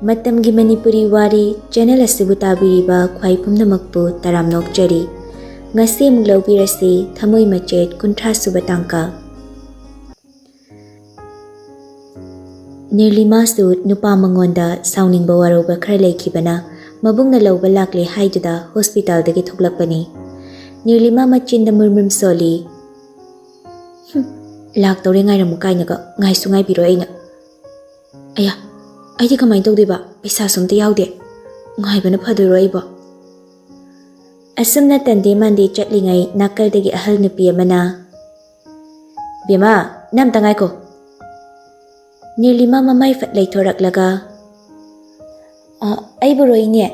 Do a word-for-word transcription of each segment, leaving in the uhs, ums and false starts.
ꯃꯇꯝꯒꯤ ꯃꯅꯤꯄꯨꯔꯤ ꯋꯥꯔꯤ ꯆꯦꯅꯦꯜ ꯑꯁꯤꯕꯨ ꯇꯥꯕꯤꯔꯤꯕ ꯈ꯭ꯋꯥꯏ ꯄꯨꯝꯅꯃꯛꯄꯨ ꯇꯔꯥꯝꯅ ꯑꯣꯛꯆꯔꯤ꯫ ꯉꯁꯤ ꯑꯃꯨꯛ ꯂꯧꯕꯤꯔꯁꯤ ꯊꯃꯣꯏ ꯃꯆꯦꯠ ꯀꯨꯟꯊ꯭ꯔꯥ ꯁꯨꯕ ꯇꯥꯡꯀꯛ꯫ ꯅꯤꯔꯂꯤꯃꯥꯁꯨ ꯅꯨꯄꯥ ꯃꯉꯣꯟꯗ ꯁꯥꯎꯅꯤꯡꯕ ꯋꯥꯔꯧꯕ ꯈꯔ ꯂꯩꯈꯤꯕꯅ ꯃꯕꯨꯡꯅ ꯂꯧꯕ ꯂꯥꯛꯂꯦ ꯍꯥꯏꯗꯨꯗ ꯍꯣꯁꯄꯤꯇꯥꯜꯗꯒꯤ ꯊꯣꯛꯂꯛꯄꯅꯤ꯫ ꯅꯤꯔꯂꯤꯃꯥ ꯃꯆꯤꯟꯗ ꯃꯨꯔꯃꯨꯔ ꯁꯣꯜꯂꯤ꯫ "ꯍꯨꯝ, ꯂꯥꯛꯇꯧꯔꯦ ꯉꯥꯏꯔꯝꯃꯨ" ꯀꯥꯏꯅꯒ ꯉꯥꯏꯁꯨ ꯉꯥꯏꯕꯤꯔꯣꯏ ꯑꯩꯅ꯫ ꯑꯌꯥ, ꯑꯩꯗꯤ ꯀꯃꯥꯏꯅ ꯇꯧꯗꯣꯏꯕ? ꯄꯩꯁꯥꯁꯨ ꯑꯝꯇ ꯌꯥꯎꯗꯦ꯫ ꯉꯥꯏꯕꯅ ꯐꯗꯣꯏꯔꯣ ꯑꯩꯕꯣ? ꯑꯁꯨꯝꯅ ꯇꯟꯗꯦ ꯃꯥꯟꯗꯦ ꯆꯠꯂꯤꯉꯩ ꯅꯥꯀꯜꯗꯒꯤ ꯑꯍꯜ ꯅꯨꯄꯤ ꯑꯃꯅ, "ꯕꯦꯝꯃ, ꯅꯪ ꯑꯝꯇ ꯉꯥꯏꯈꯣ꯫" ꯅꯤꯔꯂꯤꯃꯥ ꯃꯃꯥꯏ ꯐꯠ ꯂꯩꯊꯣꯔꯛꯂꯒ, "ꯑ, ꯑꯩꯕꯨꯔꯣ ꯏꯅꯦ?"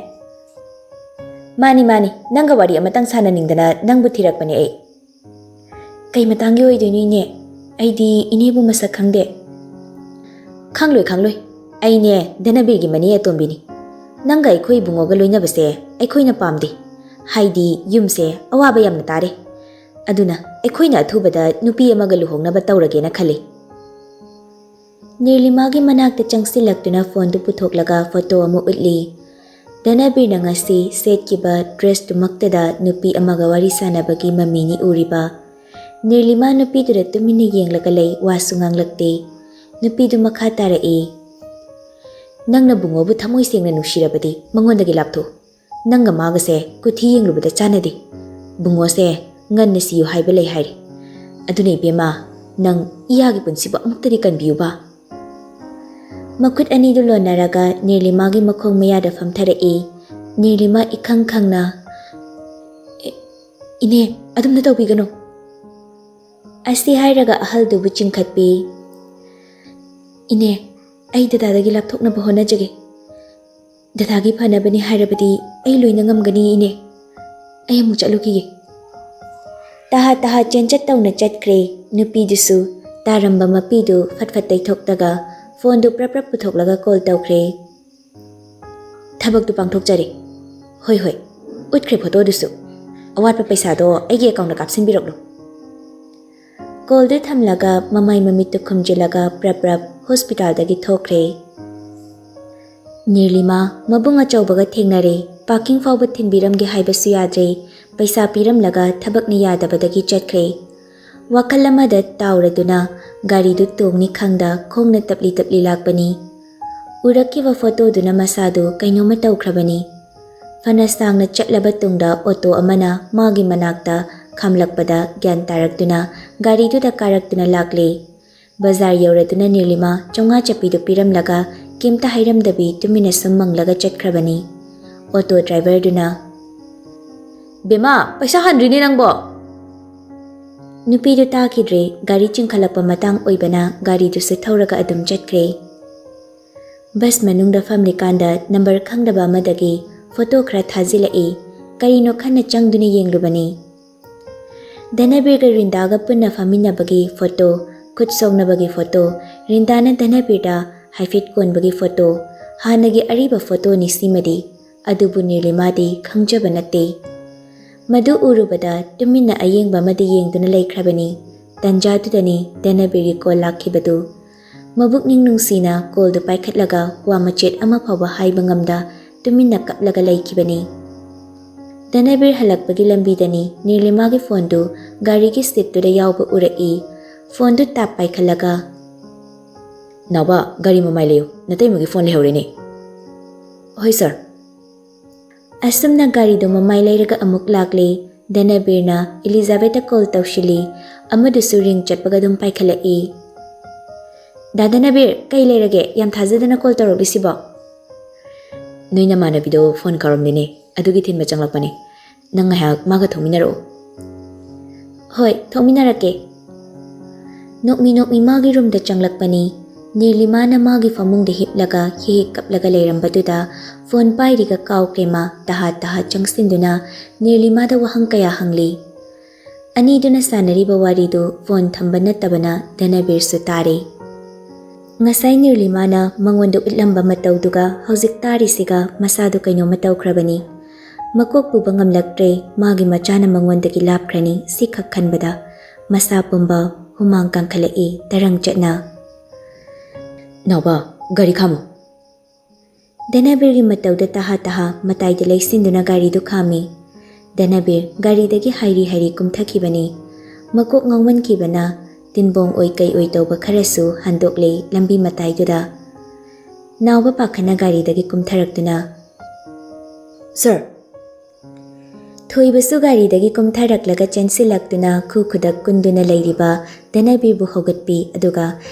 "ꯃꯥꯅꯤ, ꯃꯥꯅꯤ, ꯅꯪꯒ ꯋꯥꯔꯤ ꯑꯃꯇꯪ ꯁꯥꯟꯅꯅꯤꯡꯗꯅ ꯅꯪꯕꯨ ꯊꯤꯔꯛꯄꯅꯦ ꯑꯩ꯫" "ꯀꯩ ꯃꯇꯥꯡꯒꯤ ꯑꯣꯏꯗꯣꯏꯅꯣ ꯏꯅꯦ? ꯑꯩꯗꯤ ꯏꯅꯦꯕꯨ ꯃꯁꯛ ꯈꯪꯗꯦ꯫" "ꯈꯪꯂꯣꯏ, ꯈꯪꯂꯣꯏ꯫ ꯑꯩꯅꯦ ꯙꯅꯕꯤꯔꯒꯤ ꯃꯅꯦ ꯑꯇꯣꯝꯕꯤꯅꯤ꯫ ꯅꯪꯒ ꯑꯩꯈꯣꯏ ꯏꯕꯨꯡꯉꯣꯒ ꯂꯣꯏꯅꯕꯁꯦ ꯑꯩꯈꯣꯏꯅ ꯄꯥꯝꯗꯦ꯫ ꯍꯥꯏꯗꯤ ꯌꯨꯝꯁꯦ ꯑꯋꯥꯕ ꯌꯥꯝꯅ ꯇꯥꯔꯦ꯫ ꯑꯗꯨꯅ ꯑꯩꯈꯣꯏꯅ ꯑꯊꯨꯕꯗ ꯅꯨꯄꯤ ꯑꯃꯒ ꯂꯨꯍꯣꯡꯅꯕ ꯇꯧꯔꯒꯦꯅ ꯈꯜꯂꯤ꯫" ꯅꯤꯔꯂꯤꯃꯥꯒꯤ ꯃꯅꯥꯛꯇ ꯆꯪꯁꯤꯜꯂꯛꯇꯨꯅ ꯐꯣꯟꯗꯨ ꯄꯨꯊꯣꯛꯂꯒ ꯐꯣꯇꯣ ꯑꯃ ꯎꯠꯂꯤ꯫ ꯙꯅꯕꯤꯔꯅ ꯉꯁꯤ ꯁꯦꯠꯈꯤꯕ ꯗ꯭ꯔꯦꯁꯇꯨꯃꯛꯇꯗ ꯅꯨꯄꯤ ꯑꯃꯒ ꯋꯥꯔꯤ ꯁꯥꯟꯅꯕꯒꯤ ꯃꯃꯤꯅꯤ ꯎꯔꯤꯕ꯫ ꯅꯤꯔꯂꯤꯃꯥ ꯅꯨꯄꯤꯗꯨꯗ ꯇꯨꯃꯤꯟꯅ ꯌꯦꯡꯂꯒ ꯂꯩ, ꯋꯥꯁꯨ ꯉꯥꯡꯂꯛꯇꯦ꯫ ꯅꯨꯄꯤꯗꯨ ꯃꯈꯥ ꯇꯥꯔꯛꯏ, "ꯅꯪꯅ ꯕꯨꯡꯉꯣꯕꯨ ꯊꯃꯣꯏ ꯁꯦꯡꯅ ꯅꯨꯡꯁꯤꯔꯕꯗꯤ ꯃꯉꯣꯟꯗꯒꯤ ꯂꯥꯞꯊꯣꯛꯎ꯫ ꯅꯪꯒ ꯃꯥꯒꯁꯦ ꯀꯨꯊꯤ ꯌꯦꯡꯂꯨꯕꯗ ꯆꯥꯟꯅꯗꯦ꯫ ꯕꯨꯡꯉꯣꯁꯦ ꯉꯟꯅ ꯁꯤꯌꯨ ꯍꯥꯏꯕ ꯂꯩ ꯍꯥꯏꯔꯤ꯫ ꯑꯗꯨꯅ ꯏꯕꯦꯝꯃ, ꯅꯪ ꯏꯌꯥꯒꯤ ꯄꯨꯟꯁꯤꯕꯨ ꯑꯃꯨꯛꯇꯗꯤ ꯀꯟꯕꯤꯌꯨꯕ꯫" ꯃꯈꯨꯠ ꯑꯅꯤꯗꯨ ꯂꯣꯟꯅꯔꯒ ꯅꯤꯔꯂꯤꯃꯥꯒꯤ ꯃꯈꯣꯡ ꯃꯌꯥꯗ ꯐꯝꯊꯔꯛꯏ꯫ ꯅꯤꯔꯂꯤꯃꯥ ꯏꯈꯪ ꯈꯪꯅ, "ꯑꯦ, ꯏꯅꯦ, ꯑꯗꯨꯝꯅ ꯇꯧꯕꯤꯒꯅꯨ꯫" ꯑꯁꯤ ꯍꯥꯏꯔꯒ ꯑꯍꯜꯗꯨꯕꯨ ꯆꯤꯡꯈꯠꯄꯤ꯫ "ꯏꯅꯦ, ꯑꯩ ꯗꯗꯥꯗꯒꯤ ꯂꯥꯞꯊꯣꯛꯅꯕ ꯍꯣꯠꯅꯖꯒꯦ꯫ ꯗꯗꯥꯒꯤ ꯐꯅꯕꯅꯤ ꯍꯥꯏꯔꯕꯗꯤ ꯑꯩ ꯂꯣꯏꯅ ꯉꯝꯒꯅꯤ ꯏꯅꯦ꯫ ꯑꯩ ꯑꯃꯨꯛ ꯆꯠꯂꯨꯈꯤꯒꯦ꯫" ꯇꯍꯥ ꯇꯍꯥ ꯆꯦꯟꯆꯠ ꯇꯧꯅ ꯆꯠꯈ꯭ꯔꯦ꯫ ꯅꯨꯄꯤꯗꯨꯁꯨ ꯇꯥꯔꯝꯕ ꯃꯄꯤꯗꯨ ꯐꯠ ꯐꯠ ꯇꯩꯊꯣꯛꯂꯒ ꯐꯣꯟꯗꯨ ꯄ꯭ꯔꯞ ꯄ꯭ꯔꯞ ꯄꯨꯊꯣꯛꯂꯒ ꯀꯣꯜ ꯇꯧꯈ꯭ꯔꯦ꯫ "ꯊꯕꯛꯇꯨ ꯄꯥꯡꯊꯣꯛꯆꯔꯦ꯫ ꯍꯣꯏ, ꯍꯣꯏ, ꯎꯠꯈ꯭ꯔꯦ ꯐꯣꯇꯣꯗꯨꯁꯨ꯫ ꯑꯋꯥꯠꯄ ꯄꯩꯁꯥꯗꯣ ꯑꯩꯒꯤ ꯑꯦꯀꯥꯎꯟꯗ ꯀꯥꯞꯁꯤꯟꯕꯤꯔꯛꯂꯣ꯫" ꯀꯣꯜꯗꯨ ꯊꯝꯂꯒ ꯃꯃꯥꯏ ꯃꯃꯤꯠꯇꯨ ꯈꯨꯝꯖꯤꯜꯂꯒ ꯄ꯭ꯔꯞ ꯄ꯭ꯔꯞ ꯍꯣꯁꯄꯤꯇꯥꯜꯗꯒꯤ ꯊꯣꯛꯈ꯭ꯔꯦ꯫ ꯅꯤꯔꯂꯤꯃꯥ ꯃꯕꯨꯡ ꯑꯆꯧꯕꯒ ꯊꯦꯡꯅꯔꯦ꯫ ꯄꯥꯔꯀꯤꯡ ꯐꯥꯎꯕ ꯊꯤꯟꯕꯤꯔꯝꯒꯦ ꯍꯥꯏꯕꯁꯨ ꯌꯥꯗ꯭ꯔꯦ꯫ ꯄꯩꯁꯥ ꯄꯤꯔꯝꯂꯒ ꯊꯕꯛꯅ ꯌꯥꯗꯕꯗꯒꯤ ꯆꯠꯈ꯭ꯔꯦ꯫ ꯋꯥꯈꯜ ꯑꯃꯗ ꯇꯥꯎꯔꯗꯨꯅ ꯒꯥꯔꯤꯗꯨ ꯇꯣꯡꯅꯤ ꯈꯪꯗ ꯈꯣꯡꯅ ꯇꯞꯂꯤ ꯇꯞꯂꯤ ꯂꯥꯛꯄꯅꯤ꯫ ꯎꯔꯛꯈꯤꯕ ꯐꯣꯇꯣꯗꯨꯅ ꯃꯁꯥꯗꯨ ꯀꯩꯅꯣꯝꯃ ꯇꯧꯈ꯭ꯔꯕꯅꯤ꯫ ꯐꯅ ꯁꯥꯡꯅ ꯆꯠꯂꯕ ꯇꯨꯡꯗ ꯑꯣꯇꯣ ꯑꯃꯅ ꯃꯥꯒꯤ ꯃꯅꯥꯛꯇ ꯈꯥꯝꯂꯛꯄꯗ ꯒ꯭ꯌꯥꯟ ꯇꯥꯔꯛꯇꯨꯅ ꯒꯥꯔꯤꯗꯨꯗ ꯀꯥꯔꯛꯇꯨꯅ ꯂꯥꯛꯂꯦ꯫ ꯕꯖꯥꯔ ꯌꯧꯔꯗꯨꯅ ꯅꯤꯔꯂꯤꯃꯥ ꯆꯥꯝꯃꯉꯥ ꯆꯞꯄꯤꯗꯨ ꯄꯤꯔꯝꯂꯒ ꯀꯩꯝꯇ ꯍꯥꯏꯔꯝꯗꯕꯤ ꯇꯨꯃꯤꯟꯅ ꯁꯨꯝ ꯃꯪꯂꯒ ꯆꯠꯈ꯭ꯔꯕꯅꯤ꯫ ꯑꯣꯇꯣ ꯗ꯭ꯔꯥꯏꯚꯔꯗꯨꯅ, "ꯕꯦꯃꯥ, ꯄꯩꯁꯥ ꯍꯟꯗ꯭ꯔꯤꯅꯦ ꯅꯪꯕꯣ!" ꯅꯨꯄꯤꯗꯨ ꯇꯥꯈꯤꯗ꯭ꯔꯦ꯫ ꯒꯥꯔꯤ ꯆꯤꯡꯈꯠꯂꯛꯄ ꯃꯇꯥꯡ ꯑꯣꯏꯕꯅ ꯒꯥꯔꯤꯗꯨꯁꯨ ꯊꯧꯔꯒ ꯑꯗꯨꯝ ꯆꯠꯈ꯭ꯔꯦ꯫ ꯕꯁ ꯃꯅꯨꯡꯗ ꯐꯝꯂꯤꯀꯥꯟꯗ ꯅꯝꯕꯔ ꯈꯪꯗꯕ ꯑꯃꯗꯒꯤ ꯐꯣꯇꯣ ꯈꯔ ꯊꯥꯖꯤꯜꯂꯛꯏ꯫ ꯀꯔꯤꯅꯣ ꯈꯟꯅ ꯆꯪꯗꯨꯅ ꯌꯦꯡꯂꯨꯕꯅꯤ꯫ ꯙꯅꯕꯤꯔꯒ ꯔꯤꯟꯗꯥꯒ ꯄꯨꯟꯅ ꯐꯝꯃꯤꯟꯅꯕꯒꯤ ꯐꯣꯇꯣ, ꯈꯨꯠ ꯁꯣꯛꯅꯕꯒꯤ ꯐꯣꯇꯣ, ꯔꯤꯟꯗꯥꯅ ꯙꯅꯕꯤꯔꯗ ꯍꯥꯏꯐꯦꯠ ꯀꯣꯟꯕꯒꯤ ꯐꯣꯇꯣ, ꯍꯥꯟꯅꯒꯤ ꯑꯔꯤꯕ ꯐꯣꯇꯣꯅꯤ ꯁꯤꯃꯗꯤ꯫ ꯑꯗꯨꯕꯨ ꯅꯤꯔꯂꯤꯃꯥꯗꯤ ꯈꯪꯖꯕ ꯅꯠꯇꯦ꯫ ꯃꯗꯨ ꯎꯔꯨꯕꯗ ꯇꯨꯃꯤꯟꯅ ꯑꯌꯦꯡꯕ ꯑꯃꯗ ꯌꯦꯡꯗꯨꯅ ꯂꯩꯈ꯭ꯔꯕꯅꯤ꯫ ꯇꯟꯖꯥꯗꯨꯗꯅꯤ ꯙꯅꯕꯤꯔꯒꯤ ꯀꯣꯜ ꯂꯥꯛꯈꯤꯕꯗꯨ꯫ ꯃꯕꯨꯛꯅꯤꯡ ꯅꯨꯡꯁꯤꯅ ꯀꯣꯜꯗꯨ ꯄꯥꯏꯈꯠꯂꯒ ꯋꯥ ꯃꯆꯦꯠ ꯑꯃ ꯐꯥꯎꯕ ꯍꯥꯏꯕ ꯉꯝꯗ ꯇꯨꯃꯤꯟꯅ ꯀꯞꯂꯒ ꯂꯩꯈꯤꯕꯅꯤ꯫ ꯙꯅꯕꯤꯔ ꯍꯜꯂꯛꯄꯒꯤ ꯂꯝꯕꯤꯗꯅꯤ ꯅꯤꯔꯂꯤꯃꯥꯒꯤ ꯐꯣꯟꯗꯨ ꯒꯥꯔꯤꯒꯤ ꯁꯤꯠꯇꯨꯗ ꯌꯥꯎꯕ ꯎꯔꯛꯏ꯫ ꯐꯣꯟꯗꯨ ꯇꯥꯞ ꯄꯥꯏꯈꯠꯂꯒ, "ꯅꯥꯎꯕ, ꯒꯥꯔꯤ ꯃꯃꯥꯏ ꯂꯩꯌꯨ, ꯅꯇꯩꯃꯒꯤ ꯐꯣꯟ ꯂꯩꯍꯧꯔꯦꯅꯦ꯫" "ꯍꯣꯏ ꯁꯥꯔ꯫" ꯑꯁꯨꯝꯅ ꯒꯥꯔꯤꯗꯨ ꯃꯃꯥꯏ ꯂꯩꯔꯒ ꯑꯃꯨꯛ ꯂꯥꯛꯂꯦ꯫ ꯙꯅꯕꯤꯔꯅ ꯏꯂꯤꯖꯥꯕꯦꯠꯇ ꯀꯣꯜ ꯇꯧꯁꯤꯜꯂꯤ꯫ ꯑꯃꯗꯨꯁꯨ ꯔꯤꯡ ꯆꯠꯄꯒ ꯑꯗꯨꯝ ꯄꯥꯏꯈꯠꯂꯛꯏ꯫ "ꯗꯥ ꯙꯅꯕꯤꯔ, ꯀꯩ ꯂꯩꯔꯒꯦ? ꯌꯥꯝ ꯊꯥꯖꯗꯅ ꯀꯣꯜ ꯇꯧꯔꯛꯂꯤꯁꯤꯕꯣ?" "ꯅꯣꯏ ꯅꯃꯥꯟꯅꯕꯤꯗꯣ ꯐꯣꯟ ꯀꯥꯎꯔꯝꯂꯦꯅꯦ, ꯑꯗꯨꯒꯤ ꯊꯤꯟꯕ ꯆꯪꯂꯛꯄꯅꯦ꯫ ꯅꯪ ꯉꯥꯏꯍꯥꯛ ꯃꯥꯒ ꯊꯣꯛꯃꯤꯟꯅꯔꯛꯑꯣ꯫" "ꯍꯣꯏ, ꯊꯣꯛꯃꯤꯟꯅꯔꯛꯀꯦ꯫" ꯅꯣꯛꯃꯤ ꯅꯣꯛꯃꯤ ꯃꯥꯒꯤ ꯔꯨꯝꯗ ꯆꯪꯂꯛꯄꯅꯤ꯫ ꯅꯤꯔꯂꯤꯃꯥꯅ ꯃꯥꯒꯤ ꯐꯃꯨꯡꯗ ꯍꯤꯞꯂꯒ ꯍꯤ ꯍꯤ ꯀꯞꯂꯒ ꯂꯩꯔꯝꯕꯗꯨꯗ ꯐꯣꯟ ꯄꯥꯏꯔꯤꯒ ꯀꯥꯎꯈ꯭ꯔꯦ ꯃꯥ꯫ ꯇꯍꯥ ꯇꯍꯥ ꯆꯪꯁꯤꯟꯗꯨꯅ ꯅꯤꯔꯂꯤꯃꯥꯗ ꯋꯥꯍꯪ ꯀꯌꯥ ꯍꯪꯂꯤ꯫ ꯑꯅꯤꯗꯨꯅ ꯁꯥꯟꯅꯔꯤꯕ ꯋꯥꯔꯤꯗꯨ ꯐꯣꯟ ꯊꯝꯕ ꯅꯠꯇꯕꯅ ꯙꯅꯕꯤꯔꯁꯨ ꯇꯥꯔꯦ꯫ ꯉꯁꯥꯏ ꯅꯤꯔꯂꯤꯃꯥꯅ ꯃꯉꯣꯟꯗ ꯎꯠꯂꯝꯕ ꯃꯇꯧꯗꯨꯒ ꯍꯧꯖꯤꯛ ꯇꯥꯔꯤꯁꯤꯒ ꯃꯁꯥꯗꯨ ꯀꯩꯅꯣꯝꯃ ꯇꯧꯈ꯭ꯔꯕꯅꯤ꯫ ꯃꯀꯣꯛ ꯄꯨꯕ ꯉꯝꯂꯛꯇ꯭ꯔꯦ꯫ ꯃꯥꯒꯤ ꯃꯆꯥꯅ ꯃꯉꯣꯟꯗꯒꯤ ꯂꯥꯞꯈ꯭ꯔꯅꯤ ꯁꯤꯈꯛ ꯈꯟꯕꯗ ꯃꯁꯥ ꯄꯨꯝꯕ ꯍꯨꯃꯥꯡ ꯀꯥꯡꯈꯠꯂꯛꯏ ꯇꯔꯪ ꯆꯠꯅ꯫ "ꯅꯥꯎꯕ, ꯒꯥꯔꯤ ꯈꯥꯝꯃꯨ꯫" ꯙꯅꯕꯤꯔꯒꯤ ꯃꯇꯧꯗ ꯇꯍꯥ ꯇꯍꯥ ꯃꯇꯥꯏꯗ ꯂꯩꯁꯤꯟꯗꯨꯅ ꯒꯥꯔꯤꯗꯨ ꯈꯥꯝꯃꯤ꯫ ꯙꯅꯕꯤꯔ ꯒꯥꯔꯤꯗꯒꯤ ꯍꯥꯏꯔꯤ ꯍꯥꯏꯔꯤ ꯀꯨꯝꯊꯈꯤꯕꯅꯤ꯫ ꯃꯀꯣꯛ ꯉꯥꯎꯃꯟꯈꯤꯕꯅ ꯇꯤꯟꯕꯣꯡ ꯑꯣꯏ ꯀꯩ ꯑꯣꯏ ꯇꯧꯕ ꯈꯔꯁꯨ ꯍꯟꯗꯣꯛꯂꯦ ꯂꯝꯕꯤ ꯃꯇꯥꯏꯗꯨꯗ꯫ ꯅꯥꯎꯕ ꯄꯥꯈꯠꯅ ꯒꯥꯔꯤꯗꯒꯤ ꯀꯨꯝꯊꯔꯛꯇꯨꯅ, "ꯁꯔ!" ꯊꯣꯏꯕꯁꯨ ꯒꯥꯔꯤꯗꯒꯤ ꯀꯨꯝꯊꯔꯛꯂꯒ ꯆꯦꯟꯁꯤꯜꯂꯛꯇꯨꯅ ꯈꯨ ꯈꯨꯗꯛ ꯀꯨꯟꯗꯨꯅ ꯂꯩꯔꯤꯕ ꯙꯅꯕꯤꯔꯕꯨ ꯍꯧꯒꯠꯄꯤ, ꯑꯗꯨꯒ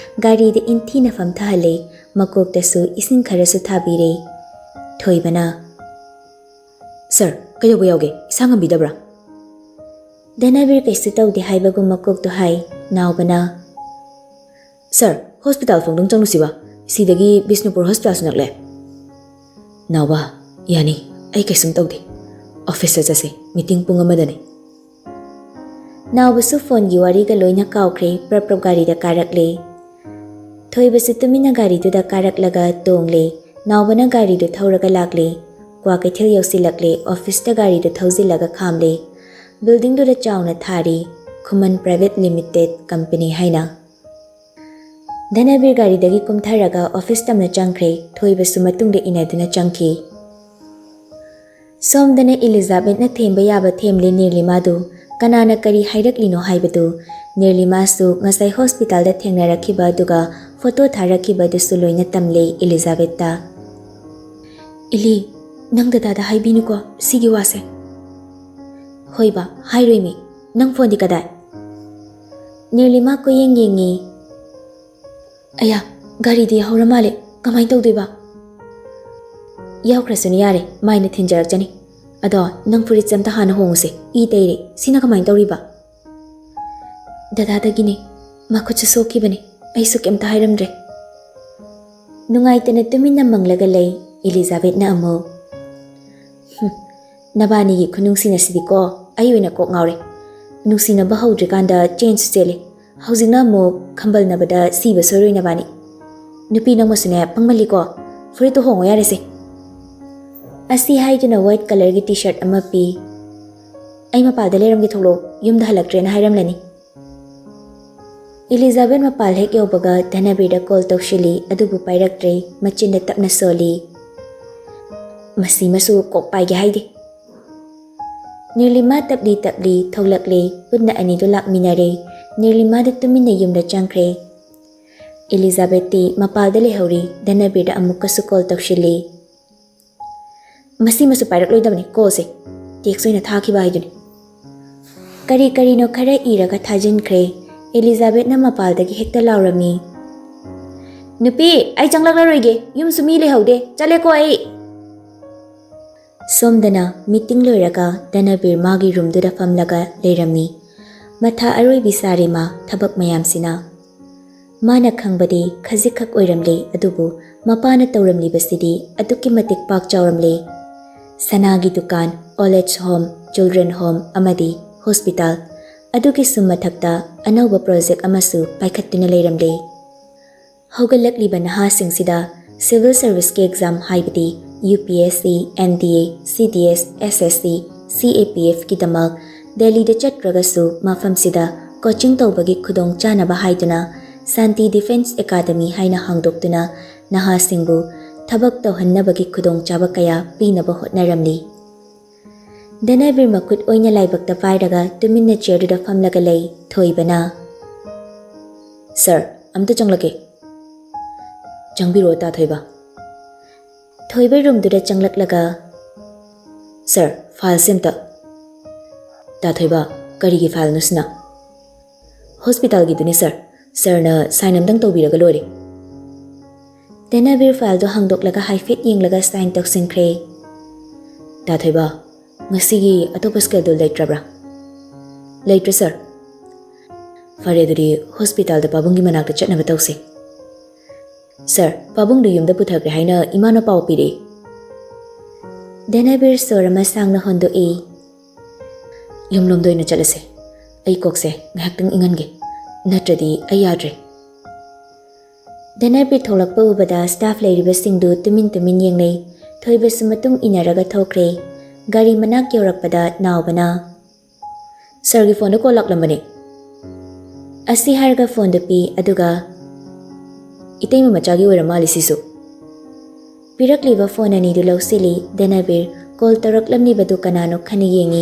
ꯒꯥꯔꯤꯗ ꯏꯟꯊꯤꯅ ꯐꯝꯊꯍꯜꯂꯦ꯫ ꯃꯀꯣꯛꯇꯁꯨ ꯏꯁꯤꯡ ꯈꯔꯁꯨ ꯊꯥꯕꯤꯔꯦ꯫ ꯊꯣꯏꯕꯅ, "ꯁꯔ, ꯀꯩꯗꯧꯕ ꯌꯥꯎꯒꯦ? ꯏꯁꯥ ꯉꯝꯕꯤꯗꯕ꯭ꯔꯥ?" ꯙꯅꯕꯤꯔ ꯀꯩꯁꯨ ꯇꯧꯗꯦ ꯍꯥꯏꯕꯒꯨꯝ ꯃꯀꯣꯛꯇꯨ ꯍꯥꯏ꯫ ꯅꯥꯎꯕꯅ, "ꯁꯔ, ꯍꯣꯁꯄꯤꯇꯥꯜ ꯐꯥꯎꯗꯪ ꯆꯪꯂꯨꯁꯤꯕ꯫ ꯁꯤꯗꯒꯤ ꯕꯤꯁꯅꯨꯄꯨꯔ ꯍꯣꯁꯄꯤꯇꯥꯜꯁꯨ ꯅꯛꯂꯦ꯫" ꯅꯥꯎꯕ, "ꯌꯥꯅꯤ, ꯑꯩ ꯀꯩꯁꯨꯝ ꯇꯧꯗꯦ꯫ ꯑꯣꯐꯤꯁꯇ ꯆꯠꯁꯤ, ꯃꯤꯇꯤꯡ ꯄꯨꯡ ꯑꯃꯗꯅꯤ꯫" ꯅꯥꯎꯕꯁꯨ ꯐꯣꯟꯒꯤ ꯋꯥꯔꯤꯒ ꯂꯣꯏꯅ ꯀꯥꯎꯈ꯭ꯔꯦ, ꯄ꯭ꯔꯞ ꯄ꯭ꯔꯞ ꯒꯥꯔꯤꯗ ꯀꯥꯔꯛꯂꯦ꯫ ꯊꯣꯏꯕꯁꯨ ꯇꯨꯃꯤꯟꯅ ꯒꯥꯔꯤꯗꯨꯗ ꯀꯥꯔꯛꯂꯒ ꯇꯣꯡꯂꯦ꯫ ꯅꯥꯎꯕꯅ ꯒꯥꯔꯤꯗꯨ ꯊꯧꯔꯒ ꯂꯥꯛꯂꯦ꯫ ꯀ꯭ꯋꯥꯀꯩꯊꯦꯜ ꯌꯧꯁꯤꯜꯂꯛꯂꯦ, ꯑꯣꯐꯤꯁꯇ ꯒꯥꯔꯤꯗꯨ ꯊꯧꯖꯤꯜꯂꯒ ꯈꯥꯝꯂꯦ꯫ ꯕꯤꯜꯗꯤꯡꯗꯨꯗ ꯆꯥꯎꯅ ꯊꯥꯔꯤ, "ꯈꯨꯃꯟ ꯄ꯭ꯔꯥꯏꯚꯦꯠ ꯂꯤꯃꯤꯇꯦꯗ ꯀꯝꯄꯅꯤ" ꯍꯥꯏꯅ꯫ ꯙꯅꯕꯤꯔ ꯒꯥꯔꯤꯗꯒꯤ ꯀꯨꯝꯊꯔꯒ ꯑꯣꯐꯤꯁ ꯇꯝꯅ ꯆꯪꯈ꯭ꯔꯦ, ꯊꯣꯏꯕꯁꯨ ꯃꯇꯨꯡꯗ ꯏꯟꯅꯗꯨꯅ ꯆꯪꯈꯤ꯫ ꯁꯣꯝꯗꯅ ꯏꯂꯤꯖꯥꯕꯦꯠꯅ ꯊꯦꯝꯕ ꯌꯥꯕ ꯊꯦꯝꯂꯦ ꯅꯤꯔꯂꯤꯃꯥꯗꯨ꯫ ꯀꯅꯥꯅ ꯀꯔꯤ ꯍꯥꯏꯔꯛꯂꯤꯅꯣ ꯍꯥꯏꯕꯗꯨ ꯅꯤꯔꯂꯤꯃꯥꯁꯨ ꯉꯁꯥꯏ ꯍꯣꯁꯄꯤꯇꯥꯜꯗ ꯊꯦꯡꯅꯔꯛꯈꯤꯕ ꯑꯗꯨꯒ ꯐꯣꯇꯣ ꯊꯥꯔꯛꯈꯤꯕꯗꯨꯁꯨ ꯂꯣꯏꯅ ꯇꯝꯂꯦ ꯏꯂꯤꯖꯥꯕꯦꯠꯇ꯫ "ꯏꯂꯤ, ꯅꯪ ꯗꯗꯥꯗ ꯍꯥꯏꯕꯤꯅꯨꯀꯣ ꯁꯤꯒꯤ ꯋꯥꯁꯦ꯫" "ꯍꯣꯏꯕ, ꯍꯥꯏꯔꯣꯏꯃꯤ꯫ ꯅꯪ ꯐꯣꯟꯗꯤ ꯀꯗꯥꯏ?" ꯅꯤꯔꯂꯤꯃꯥ ꯀꯣꯏꯌꯦꯡ ꯌꯦꯡꯉꯤ꯫ "ꯑꯌꯥ, ꯒꯥꯔꯤꯗꯤ ꯌꯥꯍꯧꯔ ꯃꯥꯜꯂꯦ꯫ ꯀꯃꯥꯏꯅ ꯇꯧꯗꯣꯏꯕ?" "ꯌꯥꯎꯈ꯭ꯔꯁꯅꯨ ꯌꯥꯔꯦ, ꯃꯥꯏꯅ ꯊꯤꯟꯖꯔꯛꯆꯅꯤ꯫ ꯑꯗꯣ ꯅꯪ ꯐꯨꯔꯤꯠꯁꯦ ꯑꯝꯇ ꯍꯥꯟꯅ ꯍꯣꯡꯉꯨꯁꯦ, ꯏ ꯇꯩꯔꯦ꯫ ꯁꯤꯅ ꯀꯃꯥꯏꯅ ꯇꯧꯔꯤꯕ?" "ꯗꯗꯥꯗꯒꯤꯅꯦ, ꯃꯈꯨꯠꯁꯨ ꯁꯣꯛꯈꯤꯕꯅꯦ, ꯑꯩꯁꯨ ꯀꯩꯝꯇ ꯍꯥꯏꯔꯝꯗ꯭ꯔꯦ꯫" ꯅꯨꯡꯉꯥꯏꯇꯅ ꯇꯨꯃꯤꯟꯅ ꯃꯪꯂꯒ ꯂꯩ ꯏꯂꯤꯖꯥꯕꯦꯠꯅ ꯑꯃꯨꯛ꯫ "ꯍꯨꯝ, ꯅꯕꯥꯅꯤꯒꯤ ꯈꯨꯅꯨꯡꯁꯤꯅꯁꯤꯗꯤꯀꯣ, ꯑꯩ ꯑꯣꯏꯅ ꯀꯣꯛ ꯉꯥꯎꯔꯦ꯫ ꯅꯨꯡꯁꯤꯅꯕ ꯍꯧꯗ꯭ꯔꯤꯀꯥꯟꯗ ꯆꯦꯟꯁꯨ ꯆꯦꯜꯂꯦ, ꯍꯧꯖꯤꯛꯅ ꯑꯃꯨꯛ ꯈꯝꯕꯜꯅꯕꯗ ꯁꯤꯕ ꯁꯣꯏꯔꯣꯏ ꯅꯕꯥꯅꯤ꯫ ꯅꯨꯄꯤ ꯅꯪꯃꯁꯨꯅꯦ ꯄꯪꯃꯜꯂꯤꯀꯣ, ꯐꯨꯔꯤꯠꯇꯣ ꯍꯣꯡꯉꯣ ꯌꯥꯔꯦꯁꯦ꯫" ꯑꯁꯤ ꯍꯥꯏꯗꯨꯅ ꯋꯥꯏꯠ ꯀꯂꯔꯒꯤ ꯇꯤ ꯁꯔꯠ ꯑꯃ ꯄꯤ꯫ "ꯑꯩ ꯃꯄꯥꯗ ꯂꯩꯔꯝꯒꯦ, ꯊꯣꯛꯂꯛꯑꯣ, ꯌꯨꯝꯗ ꯍꯜꯂꯛꯇ꯭ꯔꯦꯅ ꯍꯥꯏꯔꯝꯂꯅꯤ꯫" ꯏꯂꯤꯖꯥꯕꯦꯠ ꯃꯄꯥꯜ ꯍꯦꯛ ꯌꯧꯕꯒ ꯙꯅꯕꯤꯔꯗ ꯀꯣꯜ ꯇꯧꯁꯤꯜꯂꯤ, ꯑꯗꯨꯕꯨ ꯄꯥꯏꯔꯛꯇ꯭ꯔꯦ, ꯃꯆꯤꯟꯗ ꯇꯞꯅ ꯁꯣꯜꯂꯤ꯫ ꯃꯁꯤꯃꯁꯨ ꯀꯣꯛ ꯄꯥꯏꯒꯦ ꯍꯥꯏꯗꯦ꯫ ꯅꯤꯔꯂꯤꯃꯥ ꯇꯞꯂꯤ ꯇꯞꯂꯤ ꯊꯣꯛꯂꯛꯂꯦ꯫ ꯄꯨꯟꯅ ꯑꯅꯤꯗꯨ ꯂꯥꯛꯃꯤꯟꯅꯔꯦ꯫ ꯅꯤꯔꯂꯤꯃꯥꯗꯨ ꯇꯨꯃꯤꯟꯅ ꯌꯨꯝꯗ ꯆꯪꯈ꯭ꯔꯦ꯫ ꯏꯂꯤꯖꯥꯕꯦꯠꯇꯤ ꯃꯄꯥꯜꯗ ꯂꯩꯍꯧꯔꯤ꯫ ꯙꯅꯕꯤꯔꯗ ꯑꯃꯨꯛꯀꯁꯨ ꯀꯣꯜ ꯇꯧꯁꯤꯜꯂꯤ꯫ ꯃꯁꯤꯃꯁꯨ ꯄꯥꯏꯔꯛꯂꯣꯏꯗꯕꯅꯤ ꯀꯣꯜꯁꯦ꯫ ꯇꯦꯛꯁ ꯑꯣꯏꯅ ꯊꯥꯈꯤꯕ ꯍꯥꯏꯗꯨꯅꯤ꯫ ꯀꯔꯤ ꯀꯔꯤꯅꯣ ꯈꯔ ꯏꯔꯒ ꯊꯥꯖꯤꯟꯈ꯭ꯔꯦ꯫ ꯏꯂꯤꯖꯥꯕꯦꯠꯅ ꯃꯄꯥꯜꯗꯒꯤ ꯍꯦꯛꯇ ꯂꯥꯎꯔꯝꯃꯤ, "ꯅꯨꯄꯤ, ꯑꯩ ꯆꯪꯂꯛꯂꯔꯣꯏꯒꯦ꯫ ꯌꯨꯝꯁꯨ ꯃꯤ ꯂꯩꯍꯧꯗꯦ꯫ ꯆꯠꯂꯦꯀꯣ ꯑꯩ!" ꯁꯣꯝꯗꯅ ꯃꯤꯇꯤꯡ ꯂꯣꯏꯔꯒ ꯙꯅꯕꯤꯔ ꯃꯥꯒꯤ ꯔꯨꯝꯗꯨꯗ ꯐꯝꯂꯒ ꯂꯩꯔꯝꯃꯤ꯫ ꯃꯊꯥ ꯑꯔꯣꯏꯕꯤ ꯁꯥꯔꯤ ꯃꯥ ꯊꯕꯛ ꯃꯌꯥꯝꯁꯤꯅ꯫ ꯃꯥꯅ ꯈꯪꯕꯗꯤ ꯈꯖꯤꯛꯈꯛ ꯑꯣꯏꯔꯝꯂꯦ, ꯑꯗꯨꯕꯨ ꯃꯄꯥꯅ ꯇꯧꯔꯝꯂꯤꯕꯁꯤꯗꯤ ꯑꯗꯨꯛꯀꯤ ꯃꯇꯤꯛ ꯄꯥꯛ ꯆꯥꯎꯔꯝꯂꯦ꯫ ꯁꯅꯥꯒꯤ ꯗꯨꯀꯥꯟ, old age home, children home ꯑꯃꯗꯤ hospital, ꯑꯗꯨꯒꯤꯁꯨ ꯃꯊꯛꯇ ꯑꯅꯧꯕ ꯄ꯭ꯔꯣꯖꯦꯛ ꯑꯃꯁꯨ ꯄꯥꯏꯈꯠꯇꯨꯅ ꯂꯩꯔꯝꯂꯦ꯫ ꯍꯧꯒꯠꯂꯛꯂꯤꯕ ꯅꯍꯥꯁꯤꯡꯁꯤꯗ ꯁꯤꯚꯤꯜ ꯁꯔꯚꯤꯁꯀꯤ ꯑꯦꯛꯖꯥꯝ, ꯍꯥꯏꯕꯗꯤ U P S C, N ꯗꯤ ꯑꯦ, ꯁꯤ ꯗꯤ ꯑꯦꯁ, ꯑꯦꯁ ꯑꯦꯁ ꯁꯤ, ꯁꯤ ꯑꯦ ꯄꯤ ꯑꯦꯐꯀꯤꯗꯃꯛ ꯗꯦꯜꯂꯤꯗ ꯆꯠꯇ꯭ꯔꯒꯁꯨ ꯃꯐꯝꯁꯤꯗ ꯀꯣꯆꯤꯡ ꯇꯧꯕꯒꯤ ꯈꯨꯗꯣꯡꯆꯥꯅꯕ ꯍꯥꯏꯗꯨꯅ ꯁꯥꯟꯇꯤ ꯗꯤꯐꯦꯟꯁ ꯑꯦꯀꯥꯗꯃꯤ ꯍꯥꯏꯅ ꯍꯥꯡꯗꯣꯛꯇꯨꯅ ꯅꯍꯥꯁꯤꯡꯕꯨ ꯊꯕꯛ ꯇꯧꯍꯟꯅꯕꯒꯤ ꯈꯨꯗꯣꯡꯆꯥꯕ ꯀꯌꯥ ꯄꯤꯅꯕ ꯍꯣꯠꯅꯔꯝꯂꯤ꯫ ꯙꯅꯕꯤꯔ ꯃꯈꯨꯠ ꯑꯣꯏꯅ ꯂꯥꯏꯕꯛꯇ ꯄꯥꯏꯔꯒ ꯇꯨꯃꯤꯟꯅ ꯆꯤꯌꯔꯗꯨꯗ ꯐꯝꯂꯒ ꯂꯩ꯫ ꯊꯣꯏꯕꯅ, "ꯁꯥꯔ, ꯑꯝꯇ ꯆꯪꯂꯛꯀꯦ꯫" "ꯆꯪꯕꯤꯔꯛꯑꯣ, ꯇꯥ ꯊꯣꯏꯕ꯫" ꯊꯣꯏꯕ ꯔꯨꯝꯗꯨꯗ ꯆꯪꯂꯛꯂꯒ, "ꯁꯥꯔ, ꯐꯥꯏꯜꯁꯦ ꯑꯝꯇ꯫" "ꯇꯥ ꯊꯣꯏꯕ, ꯀꯔꯤꯒꯤ ꯐꯥꯏꯜꯅꯣ ꯁꯤꯅ?" "ꯍꯣꯁꯄꯤꯇꯥꯜꯒꯤꯗꯨꯅꯤ ꯁꯥꯔ꯫ ꯁꯥꯔꯅ ꯁꯥꯏꯟ ꯑꯝꯇꯪ ꯇꯧꯕꯤꯔꯒ ꯂꯣꯏꯔꯦ꯫" ꯙꯅꯕꯤꯔ ꯐꯥꯏꯜꯗꯣ ꯍꯥꯡꯗꯣꯛꯂꯒ ꯍꯥꯏꯐꯦꯠ ꯌꯦꯡꯂꯒ ꯁꯥꯏꯟ ꯇꯧꯁꯤꯟꯈ꯭ꯔꯦ꯫ "ꯇꯥ ꯊꯣꯏꯕ, ꯉꯁꯤꯒꯤ ꯑꯇꯣꯞꯄ ꯁ꯭ꯀꯦꯗꯨꯜ ꯂꯩꯇ꯭ꯔꯕ꯭ꯔꯥ?" "ꯂꯩꯇ꯭ꯔꯦ ꯁꯥꯔ꯫" "ꯐꯔꯦ, ꯑꯗꯨꯗꯤ ꯍꯣꯁꯄꯤꯇꯥꯜꯗ ꯄꯥꯕꯨꯡꯒꯤ ꯃꯅꯥꯛꯇ ꯆꯠꯅꯕ ꯇꯧꯁꯦ꯫" "ꯁꯥꯔ, ꯄꯥꯕꯨꯡꯗꯨ ꯌꯨꯝꯗ ꯄꯨꯊꯈ꯭ꯔꯦ ꯍꯥꯏꯅ ꯏꯃꯥꯅ ꯄꯥꯎ ꯄꯤꯔꯛꯏ꯫" ꯙꯅꯕꯤꯔ ꯁꯣꯔ ꯑꯃ ꯁꯥꯡꯅ ꯍꯣꯟꯗꯣꯛꯏ꯫ "ꯌꯨꯝꯂꯣꯝꯗ ꯑꯣꯏꯅ ꯆꯠꯂꯁꯦ꯫ ꯑꯩ ꯀꯣꯛꯁꯦ ꯉꯥꯏꯍꯥꯛꯇꯪ ꯏꯪꯍꯟꯒꯦ, ꯅꯠꯇ꯭ꯔꯗꯤ ꯑꯩ ꯌꯥꯗ꯭ꯔꯦ꯫" ꯙꯅꯕꯤꯔ ꯊꯣꯛꯂꯛꯄ ꯎꯕꯗ ꯁ꯭ꯇꯥꯐ ꯂꯩꯔꯤꯕꯁꯤꯡꯗꯨ ꯇꯨꯃꯤꯟ ꯇꯨꯃꯤꯟ ꯌꯦꯡꯅꯩ꯫ ꯊꯣꯏꯕꯁꯨ ꯃꯇꯨꯡ ꯏꯟꯅꯔꯒ ꯊꯣꯛꯈ꯭ꯔꯦ꯫ ꯒꯥꯔꯤ ꯃꯅꯥꯛ ꯌꯧꯔꯛꯄꯗ ꯅꯥꯎꯕꯅ, "ꯁꯥꯔꯒꯤ ꯐꯣꯟꯗ ꯀꯣꯜ ꯂꯥꯛꯂꯝꯕꯅꯦ꯫" ꯑꯁꯤ ꯍꯥꯏꯔꯒ ꯐꯣꯟꯗꯨ ꯄꯤ, ꯑꯗꯨꯒ, "ꯏꯇꯩꯃ ꯃꯆꯥꯒꯤ ꯑꯣꯏꯔ ꯃꯥꯜꯂꯤ ꯁꯤꯁꯨ꯫" ꯄꯤꯔꯛꯂꯤꯕ ꯐꯣꯟ ꯑꯅꯤꯗꯨ ꯂꯧꯁꯤꯜꯂꯤ꯫ ꯗꯅꯕꯤꯔ ꯀꯣꯜ ꯇꯧꯔꯛꯂꯝꯂꯤꯕꯗꯨ ꯀꯅꯥꯅꯣ ꯈꯟꯅ ꯌꯦꯡꯉꯤ꯫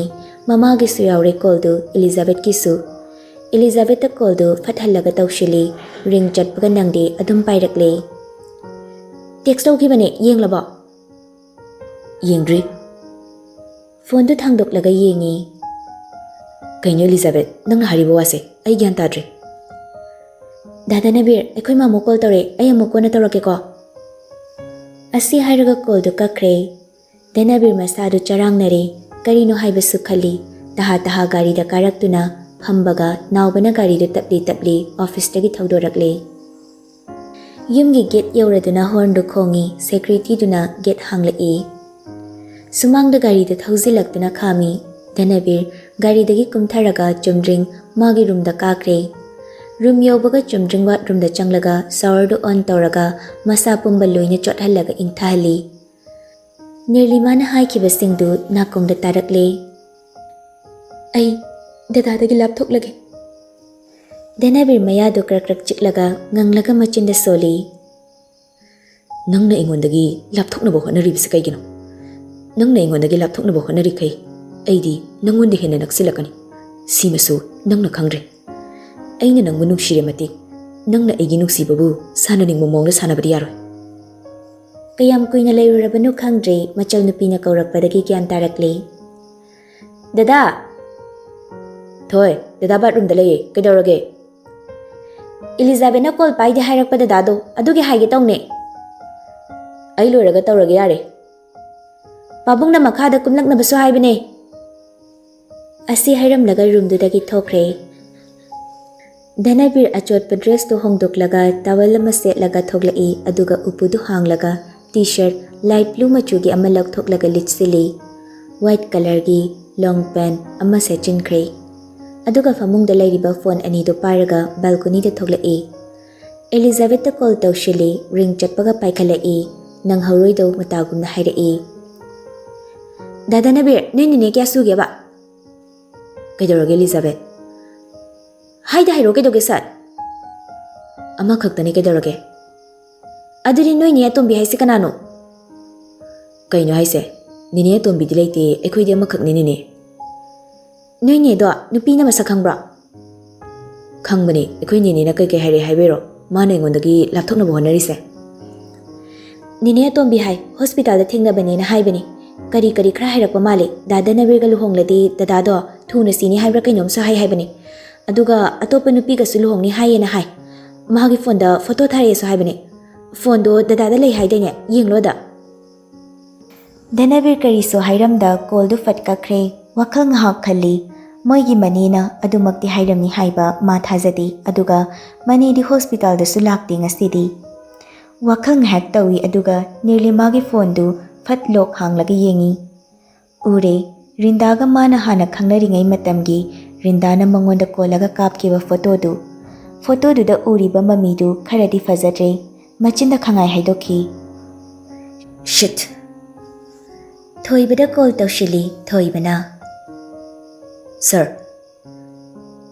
ꯃꯃꯥꯒꯤꯁꯨ ꯌꯥꯎꯔꯦ ꯀꯣꯜꯗꯨ, ꯏꯂꯤꯖꯥꯕꯦꯠꯀꯤꯁꯨ꯫ ꯏꯂꯤꯖꯥꯕꯦꯠꯇ ꯀꯣꯜꯗꯨ ꯐꯠꯍꯜꯂꯒ ꯇꯧꯁꯤꯜꯂꯤ꯫ ꯔꯤꯡ ꯆꯠꯄꯒ ꯅꯪꯗꯦ, ꯑꯗꯨꯝ ꯄꯥꯏꯔꯛꯂꯦ꯫ "ꯇꯦꯛꯁ ꯇꯧꯈꯤꯕꯅꯦ, ꯌꯦꯡꯂꯕꯣ?" "ꯌꯦꯡꯗ꯭ꯔꯤ꯫" ꯐꯣꯟꯗꯨ ꯊꯥꯡꯗꯣꯛꯂꯒ ꯌꯦꯡꯉꯤ꯫ "ꯀꯩꯅꯣ ꯏꯂꯤꯖꯥꯕꯦꯠ, ꯅꯪꯅ ꯍꯥꯏꯔꯤꯕ ꯋꯥꯁꯦ ꯑꯩ ꯒ꯭ꯌꯥꯟ ꯇꯥꯗ꯭ꯔꯦ꯫" "ꯗꯥ ꯗꯅꯕꯤꯔ, ꯑꯩꯈꯣꯏ ꯃꯥꯃꯣ ꯀꯣꯜ ꯇꯧꯔꯛꯑꯦ, ꯑꯩ ꯑꯃꯨꯛ ꯀꯣꯟꯅ ꯇꯧꯔꯛꯀꯦꯀꯣ꯫" ꯑꯁꯤ ꯍꯥꯏꯔꯒ ꯀꯣꯜꯗꯨ ꯀꯛꯈ꯭ꯔꯦ꯫ ꯗꯅꯕꯤꯔ ꯃꯁꯥꯗꯨ ꯆꯔꯥꯡꯅꯔꯦ, ꯀꯔꯤꯅꯣ ꯍꯥꯏꯕꯁꯨ ꯈꯜꯂꯤ꯫ ꯇꯍꯥ ꯇꯍꯥ ꯒꯥꯔꯤꯗ ꯀꯥꯔꯛꯇꯨꯅ ꯐꯝꯕꯒ ꯅꯥꯎꯕꯅ ꯒꯥꯔꯤꯗꯨ ꯇꯞꯂꯤ ꯇꯞꯂꯤ ꯑꯣꯐꯤꯁꯇꯒꯤ ꯊꯧꯗꯣꯔꯛꯂꯦ꯫ ꯌꯨꯝꯒꯤ ꯒꯦꯠ ꯌꯧꯔꯗꯨꯅ ꯍꯣꯔꯟꯗꯨ ꯈꯣꯡꯉꯤ꯫ ꯁꯦꯀ꯭ꯌꯨꯔꯤꯇꯤꯗꯨꯅ ꯒꯦꯠ ꯍꯥꯡꯂꯛꯏ꯫ ꯁꯨꯃꯥꯡꯗ ꯒꯥꯔꯤꯗꯨ ꯊꯧꯖꯤꯜꯂꯛꯇꯨꯅ ꯈꯥꯝꯃꯤ꯫ ꯗꯅꯕꯤꯔ ꯒꯥꯔꯤꯗꯒꯤ ꯀꯨꯝꯊꯔꯒ ꯆꯨꯝꯗ꯭ꯔꯤꯡ ꯃꯥꯒꯤ ꯔꯨꯝꯗ ꯀꯥꯈ꯭ꯔꯦ꯫ ꯔꯨꯝ ꯌꯧꯕꯒ ꯆꯨꯝꯗ꯭ꯔꯤꯡ ꯋꯥꯠꯔꯨꯝꯗ ꯆꯪꯂꯒ ꯁꯥꯋꯔꯗꯨ ꯑꯣꯟ ꯇꯧꯔꯒ ꯃꯁꯥ ꯄꯨꯝꯕ ꯂꯣꯏꯅ ꯆꯣꯠꯍꯜꯂꯒ ꯏꯪꯊꯍꯜꯂꯤ꯫ ꯅꯤꯔꯂꯤꯃꯥꯅ ꯍꯥꯏꯈꯤꯕꯁꯤꯡꯗꯨ ꯅꯥꯀꯣꯡꯗ ꯇꯥꯔꯛꯂꯦ꯫ "ꯑꯩ ꯗꯗꯥꯗꯒꯤ ꯂꯥꯞꯊꯣꯛꯂꯒꯦ꯫" ꯗꯅꯕꯤꯔ ꯃꯌꯥꯗꯨ ꯀ꯭ꯔꯛ ꯀ꯭ꯔꯛ ꯆꯤꯛꯂꯒ ꯉꯪꯂꯒ ꯃꯆꯤꯟꯗ ꯁꯣꯜꯂꯤ꯫ "ꯅꯪꯅ ꯑꯩꯉꯣꯟꯗꯒꯤ ꯂꯥꯞꯊꯣꯛꯅꯕ ꯍꯣꯠꯅꯔꯤꯕꯁꯤ ꯀꯩꯒꯤꯅꯣ? ꯅꯪꯅ ꯑꯩꯉꯣꯟꯗꯒꯤ ꯂꯥꯞꯊꯣꯛꯅꯕ ꯍꯣꯠꯅꯔꯤꯈꯩ ꯑꯩꯗꯤ ꯅꯪꯉꯣꯟꯗ ꯍꯦꯟꯅ ꯅꯛꯁꯤꯜꯂꯛꯀꯅꯤ꯫ ꯁꯤꯃꯁꯨ ꯅꯪꯅ ꯈꯪꯗ꯭ꯔꯦ꯫ ꯑꯩꯅ ꯅꯪꯕꯨ ꯅꯨꯡꯁꯤꯔꯦ ꯃꯇꯤꯛ, ꯅꯪꯅ ꯑꯩꯒꯤ ꯅꯨꯡꯁꯤꯕꯕꯨ ꯁꯥꯟꯅꯅꯤꯡꯕ ꯃꯑꯣꯡꯗ ꯁꯥꯟꯅꯕꯗꯤ ꯌꯥꯔꯣꯏ꯫" ꯀꯌꯥꯝ ꯀꯨꯏꯅ ꯂꯩꯔꯨꯔꯕꯅꯣ ꯈꯪꯗ꯭ꯔꯦ, ꯃꯆꯜ ꯅꯨꯄꯤꯅ ꯀꯧꯔꯛꯄꯗꯒꯤ ꯒ꯭ꯌꯥꯟ ꯇꯥꯔꯛꯂꯦ꯫ "ꯗꯗꯥ!" "ꯊꯣꯏ, ꯗꯗꯥ ꯕꯥꯠꯔꯨꯝꯗ ꯂꯩꯌꯦ, ꯀꯩꯗꯧꯔꯒꯦ?" "ꯏꯂꯤꯖꯥꯕꯦꯠꯅ ꯀꯣꯜ ꯄꯥꯏꯗꯦ ꯍꯥꯏꯔꯛꯄ ꯗꯗꯥꯗꯣ, ꯑꯗꯨꯒꯤ ꯍꯥꯏꯒꯦ ꯇꯧꯅꯦ꯫" "ꯑꯩ ꯂꯣꯏꯔꯒ ꯇꯧꯔꯒꯦ ꯌꯥꯔꯦ꯫" "ꯄꯥꯕꯨꯡꯅ ꯃꯈꯥꯗ ꯀꯨꯝꯂꯛꯅꯕꯁꯨ ꯍꯥꯏꯕꯅꯦ꯫" ꯑꯁꯤ ꯍꯥꯏꯔꯝꯂꯒ ꯔꯨꯝꯗꯨꯗꯒꯤ ꯊꯣꯛꯈ꯭ꯔꯦ꯫ ꯙꯅꯕꯤꯔ ꯑꯆꯣꯠꯄ ꯗ꯭ꯔꯦꯁꯇꯨ ꯍꯣꯡꯗꯣꯛꯂꯒ ꯇꯥꯋꯦꯜ ꯑꯃ ꯁꯦꯠꯂꯒ ꯊꯣꯛꯂꯛꯏ, ꯑꯗꯨꯒ ꯎꯄꯨꯗꯨ ꯍꯥꯡꯂꯒ ꯇꯤ ꯁꯔꯠ ꯂꯥꯏꯠ ꯕ꯭ꯂꯨ ꯃꯆꯨꯒꯤ ꯑꯃ ꯂꯧꯊꯣꯛꯂꯒ ꯂꯤꯠꯁꯤꯜꯂꯤ꯫ ꯋꯥꯏꯠ ꯀꯂꯔꯒꯤ ꯂꯣꯡ ꯄꯦꯟ ꯑꯃ ꯁꯦꯠꯆꯤꯟꯈ꯭ꯔꯦ꯫ ꯑꯗꯨꯒ ꯐꯃꯨꯡꯗ ꯂꯩꯔꯤꯕ ꯐꯣꯟ ꯑꯅꯤꯗꯨ ꯄꯥꯏꯔꯒ ꯕꯦꯜꯀꯣꯅꯤꯗ ꯊꯣꯛꯂꯛꯏ꯫ ꯑꯦꯂꯤꯖꯥꯕꯦꯠꯇ ꯀꯣꯜ ꯇꯧꯁꯤꯜꯂꯤ, ꯔꯤꯡ ꯆꯠꯄꯒ ꯄꯥꯏꯈꯠꯂꯛꯏ꯫ ꯅꯪꯍꯧꯔꯣꯏꯗꯧ ꯃꯇꯥꯒꯨꯝꯅ ꯍꯥꯏꯔꯛꯏ, "ꯗꯥ ꯙꯅꯕꯤꯔ, ꯅꯣꯏ ꯅꯤꯅꯦ ꯀꯌꯥ ꯁꯨꯒꯦꯕ?" "ꯀꯩꯗꯧꯔꯒꯦ ꯑꯦꯂꯤꯖꯥꯕꯦꯠ?" "ꯍꯥꯏꯗ ꯍꯥꯏꯔꯣ, ꯀꯩꯗꯧꯒꯦ ꯁꯠ?" "ꯑꯃꯈꯛꯇꯅꯤ, ꯀꯩꯗꯧꯔꯒꯦ?" "ꯑꯗꯨꯗꯤ ꯅꯣꯏ ꯅꯦ ꯑꯇꯣꯝꯕꯤ ꯍꯥꯏꯁꯤ ꯀꯅꯥꯅꯣ?" "ꯀꯩꯅꯣ ꯍꯥꯏꯁꯦ? ꯅꯦꯅꯦ ꯑꯇꯣꯝꯕꯤꯗꯤ ꯂꯩꯇꯦ, ꯑꯩꯈꯣꯏꯗꯤ ꯑꯃꯈꯛꯅꯤꯅꯦ ꯅꯦꯅꯦ꯫" "ꯅꯣꯏ ꯅꯦꯗꯣ ꯅꯨꯄꯤꯅ ꯃꯁꯛ ꯈꯪꯕ꯭ꯔꯣ?" "ꯈꯪꯕꯅꯦ, ꯑꯩꯈꯣꯏ ꯅꯦꯅꯦꯅ ꯀꯩꯀꯩ ꯍꯥꯏꯔꯛꯑꯦ ꯍꯥꯏꯕꯩꯔꯣ ꯃꯥꯅ ꯑꯩꯉꯣꯟꯗꯒꯤ ꯂꯥꯞꯊꯣꯛꯅꯕ ꯍꯣꯠꯅꯔꯤꯁꯦ?" "ꯅꯦꯅꯦ ꯑꯇꯣꯝꯕꯤ ꯍꯥꯏ, ꯍꯣꯁꯄꯤꯇꯥꯜꯗ ꯊꯦꯡꯅꯕꯅꯦꯅ ꯍꯥꯏꯕꯅꯦ꯫ ꯀꯔꯤ ꯀꯔꯤ ꯈꯔ ꯍꯥꯏꯔꯛꯄ ꯃꯥꯜꯂꯦ, ꯗꯥ ꯙꯅꯕꯤꯔꯒ ꯂꯨꯍꯣꯡꯂꯗꯤ ꯗꯗꯥꯗꯣ ꯊꯨꯅ ꯁꯤꯅꯤ ꯍꯥꯏꯕ꯭ꯔꯥ ꯀꯩꯅꯣꯝꯁꯨ ꯍꯥꯏ ꯍꯥꯏꯕꯅꯦ꯫ ꯑꯗꯨꯒ ꯑꯇꯣꯞꯄ ꯅꯨꯄꯤꯒꯁꯨ ꯂꯨꯍꯣꯡꯅꯤ ꯍꯥꯏꯌꯦꯅ ꯍꯥꯏ꯫ ꯃꯥꯒꯤ ꯐꯣꯟꯗ ꯐꯣꯇꯣ ꯊꯥꯔꯛꯑꯦꯁꯨ ꯍꯥꯏꯕꯅꯦ꯫ ꯐꯣꯟꯗꯣ ꯗꯗꯥꯗ ꯂꯩ ꯍꯥꯏꯗꯥꯏꯅꯦ? ꯌꯦꯡꯂꯣ ꯑꯗ꯫" ꯙꯅꯕꯤꯔ ꯀꯔꯤꯁꯨ ꯍꯥꯏꯔꯝꯗ ꯀꯣꯜꯗꯨ ꯐꯠ ꯀꯛꯈ꯭ꯔꯦ꯫ ꯋꯥꯈꯜ ꯉꯥꯏꯍꯥꯛ ꯈꯜꯂꯤ꯫ ꯃꯣꯏꯒꯤ ꯃꯅꯦꯅ ꯑꯗꯨꯃꯛꯇꯤ ꯍꯥꯏꯔꯝꯅꯤ ꯍꯥꯏꯕ ꯃꯥ ꯊꯥꯖꯗꯦ꯫ ꯑꯗꯨꯒ ꯃꯅꯦꯗꯤ ꯍꯣꯁꯄꯤꯇꯥꯜꯗꯁꯨ ꯂꯥꯛꯇꯦ ꯉꯁꯤꯗꯤ꯫ ꯋꯥꯈꯜ ꯉꯥꯏꯍꯥꯛ ꯇꯧꯏ, ꯑꯗꯨꯒ ꯅꯤꯔꯂꯤꯃꯥꯒꯤ ꯐꯣꯟꯗꯨ ꯐꯠ ꯂꯣꯛ ꯍꯥꯡꯂꯒ ꯌꯦꯡꯏ꯫ ꯎꯔꯦ, ꯔꯤꯟꯗꯥꯒ ꯃꯥꯅ ꯍꯥꯟꯅ ꯈꯪꯅꯔꯤꯉꯩ ꯃꯇꯝꯒꯤ ꯔꯤꯟꯗꯥꯅ ꯃꯉꯣꯟꯗ ꯀꯣꯜꯂꯒ ꯀꯥꯞꯈꯤꯕ ꯐꯣꯇꯣꯗꯨ꯫ ꯐꯣꯇꯣꯗꯨꯗ ꯎꯔꯤꯕ ꯃꯃꯤꯗꯨ ꯈꯔꯗꯤ ꯐꯖꯗ꯭ꯔꯦ꯫ ꯃꯆꯤꯟꯗ ꯈꯪꯉꯥꯏ ꯍꯥꯏꯗꯣꯛꯈꯤ꯫ "ꯁꯤꯠ!" ꯊꯣꯏꯕꯗ ꯀꯣꯜ ꯇꯧꯁꯤꯜꯂꯤ ꯊꯣꯏꯕꯅ꯫ "ꯁꯥꯔ,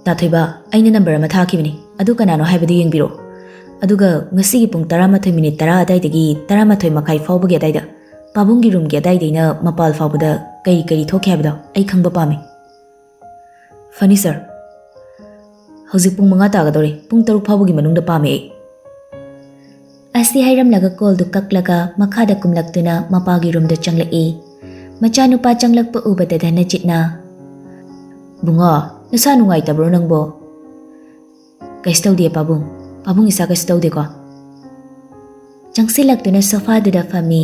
ꯅꯥꯊꯣꯏꯕ, ꯑꯩꯅ ꯅꯝꯕꯔ ꯑꯃ ꯊꯥꯈꯤꯕꯅꯤ, ꯑꯗꯨ ꯀꯅꯥꯅꯣ ꯍꯥꯏꯕꯗꯨ ꯌꯦꯡꯕꯤꯔꯛꯑꯣ꯫ ꯑꯗꯨꯒ ꯉꯁꯤꯒꯤ ꯄꯨꯡ ꯇꯔꯥꯃꯥꯊꯣꯏ ꯃꯤꯅꯤꯠ ꯇꯔꯥ ꯑꯗꯥꯏꯗꯒꯤ ꯇꯔꯥꯃꯥꯊꯣꯏ ꯃꯈꯥꯏ ꯐꯥꯎꯕꯒꯤ ꯑꯗꯥꯏꯗ ꯄꯥꯕꯨꯡꯒꯤ ꯔꯨꯝꯒꯤ ꯑꯗꯥꯏꯗꯩꯅ ꯃꯄꯥꯜ ꯐꯥꯎꯕꯗ ꯀꯔꯤ ꯀꯔꯤ ꯊꯣꯛꯈꯤ ꯍꯥꯏꯕꯗꯣ ꯑꯩ ꯈꯪꯕ ꯄꯥꯝꯃꯤ꯫" "ꯐꯅꯤ ꯁꯥꯔ꯫ ꯍꯧꯖꯤꯛ ꯄꯨꯡ ꯃꯉꯥ ꯇꯥꯒꯗꯧꯔꯦ, ꯄꯨꯡ ꯇꯔꯨꯛ ꯐꯥꯎꯕꯒꯤ ꯃꯅꯨꯡꯗ ꯄꯥꯝꯃꯦ ꯑꯩ꯫" ꯑꯁꯤ ꯍꯥꯏꯔꯝꯂꯒ ꯀꯣꯜꯗꯨ ꯀꯛꯂꯒ ꯃꯈꯥꯗ ꯀꯨꯝꯂꯛꯇꯨꯅ ꯃꯄꯥꯒꯤ ꯔꯨꯝꯗ ꯆꯪꯂꯛꯏ꯫ ꯃꯆꯥꯅꯨꯄꯥ ꯆꯪꯂꯛꯄ ꯎꯕꯗ ꯙꯅꯖꯤꯠꯅ, "ꯕꯨꯡꯉꯣ, ꯅꯁꯥ ꯅꯨꯡꯉꯥꯏꯇꯕ꯭ꯔꯣ ꯅꯪꯕꯣ?" "ꯀꯩꯁꯨ ꯇꯧꯗꯦ ꯄꯥꯕꯨꯡ, ꯄꯥꯕꯨꯡ ꯏꯁꯥ ꯀꯩꯁꯨ ꯇꯧꯗꯦꯀꯣ?" ꯆꯪꯁꯤꯜꯂꯛꯇꯨꯅ ꯁꯣꯐꯥꯗꯨꯗ ꯐꯝꯃꯤ꯫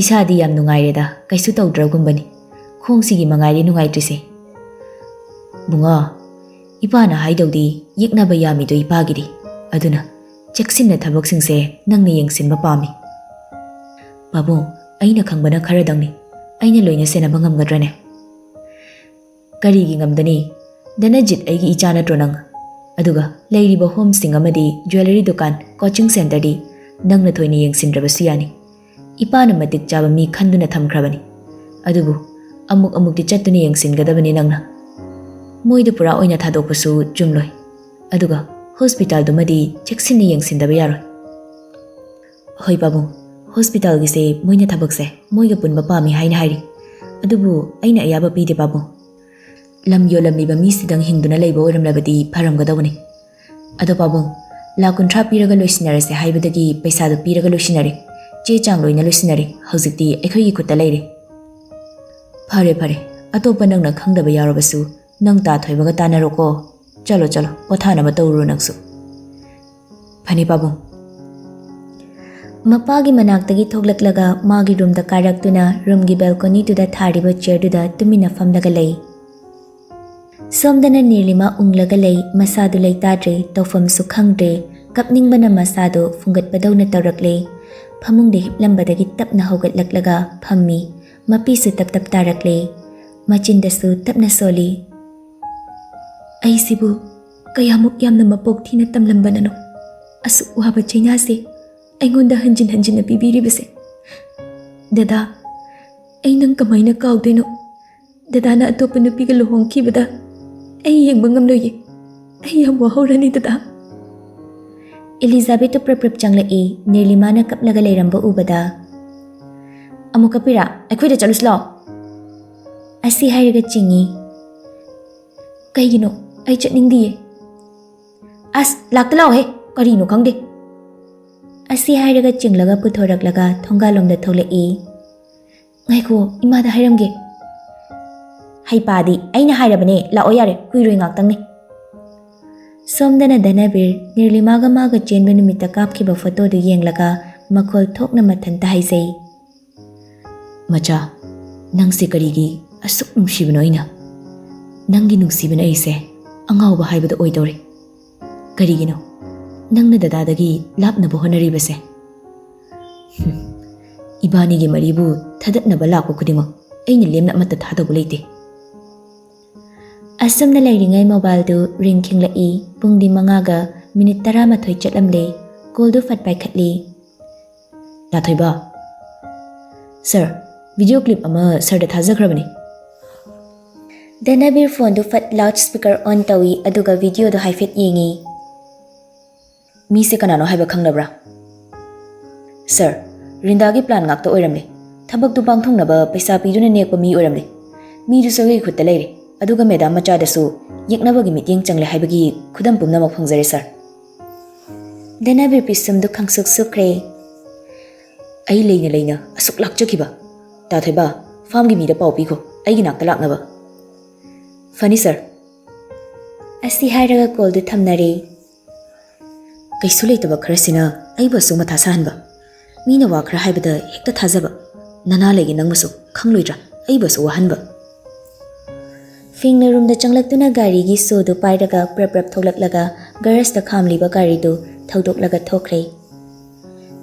"ꯏꯁꯥꯗꯤ ꯌꯥꯝ ꯅꯨꯡꯉꯥꯏꯔꯦꯗ, ꯀꯩꯁꯨ ꯇꯧꯗ꯭ꯔꯒꯨꯝꯕꯅꯤ꯫ ꯈꯣꯡꯁꯤꯒꯤ ꯃꯉꯥꯏꯔꯦ ꯅꯨꯡꯉꯥꯏꯇ꯭ꯔꯤꯁꯦ꯫" "ꯕꯨꯡꯉꯣ, ꯏꯄꯥꯅ ꯍꯥꯏꯗꯧꯗꯤ ꯌꯦꯛꯅꯕ ꯌꯥꯝꯃꯤꯗꯣ ꯏꯄꯥꯒꯤꯗꯤ꯫ ꯑꯗꯨꯅ ꯆꯦꯛꯁꯤꯟꯅ ꯊꯕꯛꯁꯤꯡꯁꯦ ꯅꯪꯅ ꯌꯦꯡꯁꯤꯟꯕ ꯄꯥꯝꯃꯤ꯫" "ꯄꯥꯕꯨꯡ, ꯑꯩꯅ ꯈꯪꯕꯅ ꯈꯔꯗꯪꯅꯤ꯫ ꯑꯩꯅ ꯂꯣꯏꯅ ꯁꯦꯟꯅꯕ ꯉꯝꯒꯗ꯭ꯔꯅꯦ?" "ꯀꯔꯤꯒꯤ ꯉꯝꯗꯅꯤ? ꯙꯅꯖꯤꯠ ꯑꯩꯒꯤ ꯏꯆꯥ ꯅꯠꯇ꯭ꯔꯣ ꯅꯪ? ꯑꯗꯨꯒ ꯂꯩꯔꯤꯕ ꯍꯣꯝꯁꯤꯡ ꯑꯃꯗꯤ ꯖ꯭ꯋꯦꯂꯔꯤ ꯗꯨꯀꯥꯟ, ꯀꯣꯆꯤꯡ ꯁꯦꯟꯇꯔꯗꯤ ꯅꯪꯅ ꯊꯣꯏꯅ ꯌꯦꯡꯁꯤꯟꯗ꯭ꯔꯕꯁꯨ ꯌꯥꯅꯤ꯫ ꯏꯄꯥꯅ ꯃꯇꯤꯛ ꯆꯥꯕ ꯃꯤ ꯈꯟꯗꯨꯅ ꯊꯝꯈ꯭ꯔꯕꯅꯤ꯫ ꯑꯗꯨꯕꯨ ꯑꯃꯨꯛ ꯑꯃꯨꯛꯇꯤ ꯆꯠꯇꯨꯅ ꯌꯦꯡꯁꯤꯟꯒꯗꯕꯅꯤ ꯅꯪꯅ꯫ ꯃꯣꯏꯗ ꯄꯨꯔꯥ ꯑꯣꯏꯅ ꯊꯥꯗꯣꯛꯄꯁꯨ ꯆꯨꯝꯂꯣꯏ꯫ ꯑꯗꯨꯒ ꯍꯣꯁꯄꯤꯇꯥꯜꯗꯨꯃꯗꯤ ꯆꯦꯛꯁꯤꯟꯅ ꯌꯦꯡꯁꯤꯟꯗꯕ ꯌꯥꯔꯣꯏ꯫" "ꯍꯣꯏ ꯄꯥꯕꯨꯡ, ꯍꯣꯁꯄꯤꯇꯥꯜꯒꯤꯁꯦ ꯃꯣꯏꯅ ꯊꯕꯛꯁꯦ ꯃꯣꯏꯒ ꯄꯨꯟꯕ ꯄꯥꯝꯃꯤ ꯍꯥꯏꯅ ꯍꯥꯏꯔꯤ꯫ ꯑꯗꯨꯕꯨ ꯑꯩꯅ ꯑꯌꯥꯕ ꯄꯤꯗꯦ ꯄꯥꯕꯨꯡ꯫ ꯂꯝ ꯌꯣꯜꯂꯝꯂꯤꯕ ꯃꯤꯁꯤꯗꯪ ꯍꯤꯡꯗꯨꯅ ꯂꯩꯕ ꯑꯣꯏꯔꯝꯂꯕꯗꯤ ꯐꯔꯝꯒꯗꯧꯕꯅꯤ꯫ ꯑꯗꯣ ꯄꯥꯕꯨꯡ, ꯂꯥꯈ ꯀꯨꯟꯊ꯭ꯔꯥ ꯄꯤꯔꯒ ꯂꯣꯏꯁꯤꯟꯅꯔꯁꯦ ꯍꯥꯏꯕꯗꯒꯤ ꯄꯩꯁꯥꯗꯣ ꯄꯤꯔꯒ ꯂꯣꯏꯁꯤꯟꯅꯔꯦ꯫ ꯆꯦ ꯆꯥꯡ ꯂꯣꯏꯅ ꯂꯣꯏꯁꯤꯟꯅꯔꯦ꯫ ꯍꯧꯖꯤꯛꯇꯤ ꯑꯩꯈꯣꯏꯒꯤ ꯈꯨꯠꯇ ꯂꯩꯔꯦ꯫ ꯐꯔꯦ ꯐꯔꯦ, ꯑꯇꯣꯞꯄ ꯅꯪꯅ ꯈꯪꯗꯕ ꯌꯥꯎꯔꯕꯁꯨ ꯅꯪ ꯇꯥ ꯊꯣꯏꯕꯒ ꯇꯥꯟꯅꯔꯣꯀꯣ꯫ ꯆꯠꯂꯣ ꯆꯠꯂꯣ, ꯄꯣꯊꯥꯅꯕ ꯇꯧꯔꯨꯔꯣ ꯅꯪꯁꯨ꯫ ꯐꯅꯤ ꯄꯥꯕꯨꯡ꯫ ꯃꯄꯥꯒꯤ ꯃꯅꯥꯛꯇꯒꯤ ꯊꯣꯛꯂꯛꯂꯒ ꯃꯥꯒꯤ ꯔꯨꯝꯗ ꯀꯥꯔꯛꯇꯨꯅ ꯔꯨꯝꯒꯤ ꯕꯦꯜꯀꯣꯅꯤꯗꯨꯗ ꯊꯥꯔꯤꯕ ꯆꯤꯌꯔꯗꯨꯗ ꯇꯨꯃꯤꯟꯅ ꯐꯝꯂꯒ ꯂꯩ꯫ ꯁꯣꯝꯗꯅ ꯅꯤꯔꯂꯤꯃꯥ ꯎꯪꯂꯒ ꯂꯩ, ꯃꯁꯥꯗꯨ ꯂꯩꯇꯥꯗ꯭ꯔꯦ, ꯇꯧꯐꯝꯁꯨ ꯈꯪꯗ꯭ꯔꯦ꯫ ꯀꯞꯅꯤꯡꯕꯅ ꯃꯁꯥꯗꯨ ꯐꯨꯡꯒꯠꯄꯗꯧꯅ ꯇꯧꯔꯛꯂꯦ꯫ ꯐꯃꯨꯡꯗ ꯍꯤꯞꯂꯝꯕꯗꯒꯤ ꯇꯞꯅ ꯍꯧꯒꯠꯂꯛꯂꯒ ꯐꯝꯃꯤ꯫ ꯃꯄꯤꯁꯨ ꯇꯞ ꯇꯞ ꯇꯥꯔꯛꯂꯦ꯫ ꯃꯆꯤꯟꯗꯁꯨ ꯇꯞꯅ ꯁꯣꯜꯂꯤ꯫ ꯑꯩꯁꯤꯕꯨ ꯀꯌꯥꯃꯨꯛ ꯌꯥꯝꯅ ꯃꯄꯣꯛ ꯊꯤꯅ ꯇꯝꯂꯝꯕꯅꯅꯣ? ꯑꯁꯨꯛ ꯋꯥꯕ ꯆꯩꯅꯥꯁꯦ ꯑꯩꯉꯣꯟꯗ ꯍꯟꯖꯤꯟ ꯍꯟꯖꯤꯟꯅ ꯄꯤꯕꯤꯔꯤꯕꯁꯦ꯫ ꯗꯗꯥ, ꯑꯩ ꯅꯪ ꯀꯃꯥꯏꯅ ꯀꯥꯎꯗꯣꯏꯅꯣ? ꯗꯗꯥꯅ ꯑꯇꯣꯞꯄ ꯅꯨꯄꯤꯒ ꯂꯨꯍꯣꯡꯈꯤꯕꯗ ꯑꯩ ꯌꯦꯡꯕ ꯉꯝꯂꯣꯏꯌꯦ꯫ ꯑꯩ ꯌꯥꯝ ꯋꯥꯍꯧꯔꯅꯤ ꯗꯗꯥ꯫ ꯏꯂꯤꯖꯥꯕꯦꯠꯇꯨ ꯄ꯭ꯔꯞ ꯄ꯭ꯔꯞ ꯆꯪꯂꯛꯏ, ꯅꯤꯔꯂꯤꯃꯥꯅ ꯀꯞꯂꯒ ꯂꯩꯔꯝꯕ ꯎꯕꯗ꯫ "ꯑꯃꯨꯛ ꯀꯞꯄꯤꯔꯥ? ꯑꯩꯈꯣꯏꯗ ꯆꯠꯂꯨꯁꯤ ꯂꯥꯛꯑꯣ꯫" ꯑꯁꯤ ꯍꯥꯏꯔꯒ ꯆꯤꯡꯏ꯫ "ꯀꯩꯒꯤꯅꯣ? ꯑꯩ ꯆꯠꯅꯤꯡꯗꯤꯌꯦ꯫" "ꯑꯁ, ꯂꯥꯛꯇ ꯂꯥꯛꯑꯣꯍꯦ, ꯀꯔꯤꯅꯣ ꯈꯪꯗꯦ꯫" ꯑꯁꯤ ꯍꯥꯏꯔꯒ ꯆꯤꯡꯂꯒ ꯄꯨꯊꯣꯔꯛꯂꯒ ꯊꯣꯡꯒꯥꯜꯂꯣꯝꯗ ꯊꯣꯛꯂꯛꯏ꯫ "ꯉꯥꯏꯈꯣ, ꯏꯃꯥꯗ ꯍꯥꯏꯔꯝꯒꯦ꯫" "ꯍꯩꯄꯥꯗꯤ, ꯑꯩꯅ ꯍꯥꯏꯔꯕꯅꯦ, ꯂꯥꯛꯑꯣ ꯌꯥꯔꯦ, ꯀꯨꯏꯔꯣꯏ ꯉꯥꯛꯇꯪꯅꯦ꯫" ꯁꯣꯝꯗꯅ ꯙꯅꯕꯤꯔ ꯅꯤꯔꯂꯤꯃꯥꯒ ꯃꯥꯒ ꯆꯦꯟꯕ ꯅꯨꯃꯤꯠꯇ ꯀꯥꯞꯈꯤꯕ ꯐꯣꯇꯣꯗꯨ ꯌꯦꯡꯂꯒ ꯃꯈꯣꯜ ꯊꯣꯛꯅ ꯃꯊꯟꯇ ꯍꯥꯏꯖꯩ꯫ "ꯃꯆꯥ, ꯅꯪꯁꯦ ꯀꯔꯤꯒꯤ ꯑꯁꯨꯛ ꯅꯨꯡꯁꯤꯕꯅꯣ ꯑꯩꯅ? ꯅꯪꯒꯤ ꯅꯨꯡꯁꯤꯕꯅ ꯑꯩꯁꯦ ꯑꯉꯥꯎꯕ ꯍꯥꯏꯕꯗꯨ ꯑꯣꯏꯗꯧꯔꯦ꯫ ꯀꯔꯤꯒꯤꯅꯣ ꯅꯪꯅ ꯗꯗꯥꯗꯒꯤ ꯂꯥꯞꯅꯕ ꯍꯣꯠꯅꯔꯤꯕꯁꯦ? ꯍꯨꯝ, ꯏꯕꯥꯅꯤꯒꯤ ꯃꯔꯤꯕꯨ ꯊꯗꯠꯅꯕ ꯂꯥꯛꯄ ꯈꯨꯗꯤꯡꯃꯛ ꯑꯩꯅ ꯂꯦꯝꯅ ꯑꯃꯠꯇ ꯊꯥꯗꯧꯕ ꯂꯩꯇꯦ꯫" ꯑꯁꯨꯝꯅ ꯂꯩꯔꯤꯉꯩ ꯃꯣꯕꯥꯏꯜꯗꯨ ꯔꯤꯡ ꯈꯤꯡꯂꯛꯏ꯫ ꯄꯨꯡꯗꯤ ꯃꯉꯥꯒ ꯃꯤꯅꯤꯠ ꯇꯔꯥꯃꯥꯊꯣꯏ ꯆꯠꯂꯝꯂꯦ꯫ ꯀꯣꯜꯗꯨ ꯐꯠ ꯄꯥꯏꯈꯠꯂꯤ꯫ "ꯂꯥꯊꯣꯏꯕ꯫" "ꯁꯥꯔ, ꯚꯤꯗꯤꯑꯣ ꯀ꯭ꯂꯤꯞ ꯑꯃ ꯁꯥꯔꯗ ꯊꯥꯖꯈ꯭ꯔꯕꯅꯤ꯫" ꯙꯅꯕꯤꯔ ꯐꯣꯟꯗꯨ ꯐꯠ ꯂꯥꯎꯗ ꯁ꯭ꯄꯤꯀꯔ ꯑꯣꯟ ꯇꯧꯏ, ꯑꯗꯨꯒ ꯚꯤꯗꯤꯑꯣꯗꯨ ꯍꯥꯏꯐꯦꯠ ꯌꯦꯡꯏ꯫ "ꯃꯤꯁꯦ ꯀꯅꯥꯅꯣ ꯍꯥꯏꯕ ꯈꯪꯂꯕ꯭ꯔꯥ?" "ꯁꯥꯔ, ꯔꯤꯟꯗꯥꯒꯤ ꯄ꯭ꯂꯥꯟ ꯉꯥꯛꯇ ꯑꯣꯏꯔꯝꯂꯦ꯫ ꯊꯕꯛꯇꯨ ꯄꯥꯡꯊꯣꯛꯅꯕ ꯄꯩꯁꯥ ꯄꯤꯗꯨꯅ ꯅꯦꯛꯄ ꯃꯤ ꯑꯣꯏꯔꯝꯂꯦ꯫ ꯃꯤꯗꯨꯁꯨ ꯑꯩꯒꯤ ꯈꯨꯠꯇ ꯂꯩꯔꯦ, ꯑꯗꯨꯒ ꯃꯦꯗꯥꯝ ꯃꯆꯥꯗꯁꯨ ꯌꯦꯛꯅꯕꯒꯤ ꯃꯤꯠꯌꯦꯡ ꯆꯪꯂꯦ ꯍꯥꯏꯕꯒꯤ ꯈꯨꯗꯝ ꯄꯨꯝꯅꯃꯛ ꯐꯪꯖꯔꯦ, ꯁꯥꯔ꯫ ꯙꯅꯕꯤꯔ ꯄꯤꯁꯨꯝꯗꯨ ꯈꯪꯁꯨꯛ ꯁꯨꯛꯈ꯭ꯔꯦ꯫ ꯑꯩ ꯂꯩꯅ ꯂꯩꯅ ꯑꯁꯨꯛ ꯂꯥꯛꯆꯈꯤꯕ꯫ ꯇꯥ ꯊꯣꯏꯕ, ꯐꯥꯝꯒꯤ ꯃꯤꯗ ꯄꯥꯎ ꯄꯤꯈꯣ, ꯑꯩꯒꯤ ꯅꯥꯛꯇ ꯂꯥꯛꯅꯕ꯫ ꯐꯅꯤ, ꯁꯥꯔ꯫ ꯑꯁꯤ ꯍꯥꯏꯔꯒ ꯀꯣꯜꯗꯨ ꯊꯝꯅꯔꯦ꯫ ꯀꯩꯁꯨ ꯂꯩꯇꯕ ꯈꯔꯁꯤꯅ ꯑꯩꯕꯨ ꯑꯁꯨꯛ ꯃꯊꯥ ꯁꯥꯍꯟꯕ꯫ ꯃꯤꯅ ꯋꯥ ꯈꯔ ꯍꯥꯏꯕꯗ ꯍꯦꯛꯇ ꯊꯥꯖꯕ꯫ ꯅꯅꯥ ꯂꯩꯒꯦ ꯅꯪꯕꯨꯁꯨ, ꯈꯪꯂꯣꯏꯗ꯭ꯔꯥ ꯑꯩꯕꯨ ꯑꯁꯨꯛ ꯋꯥꯍꯟꯕ? ꯐꯤꯡꯅ ꯔꯨꯝꯗ ꯆꯪꯂꯛꯇꯨꯅ ꯒꯥꯔꯤꯒꯤ ꯁꯣꯗꯨ ꯄꯥꯏꯔꯒ ꯄ꯭ꯔꯞ ꯄ꯭ꯔꯞ ꯊꯣꯛꯂꯛꯂꯒ ꯒꯔꯦꯖꯇ ꯈꯥꯝꯂꯤꯕ ꯒꯥꯔꯤꯗꯨ ꯊꯧꯗꯣꯛꯂꯒ ꯊꯣꯛꯈ꯭ꯔꯦ꯫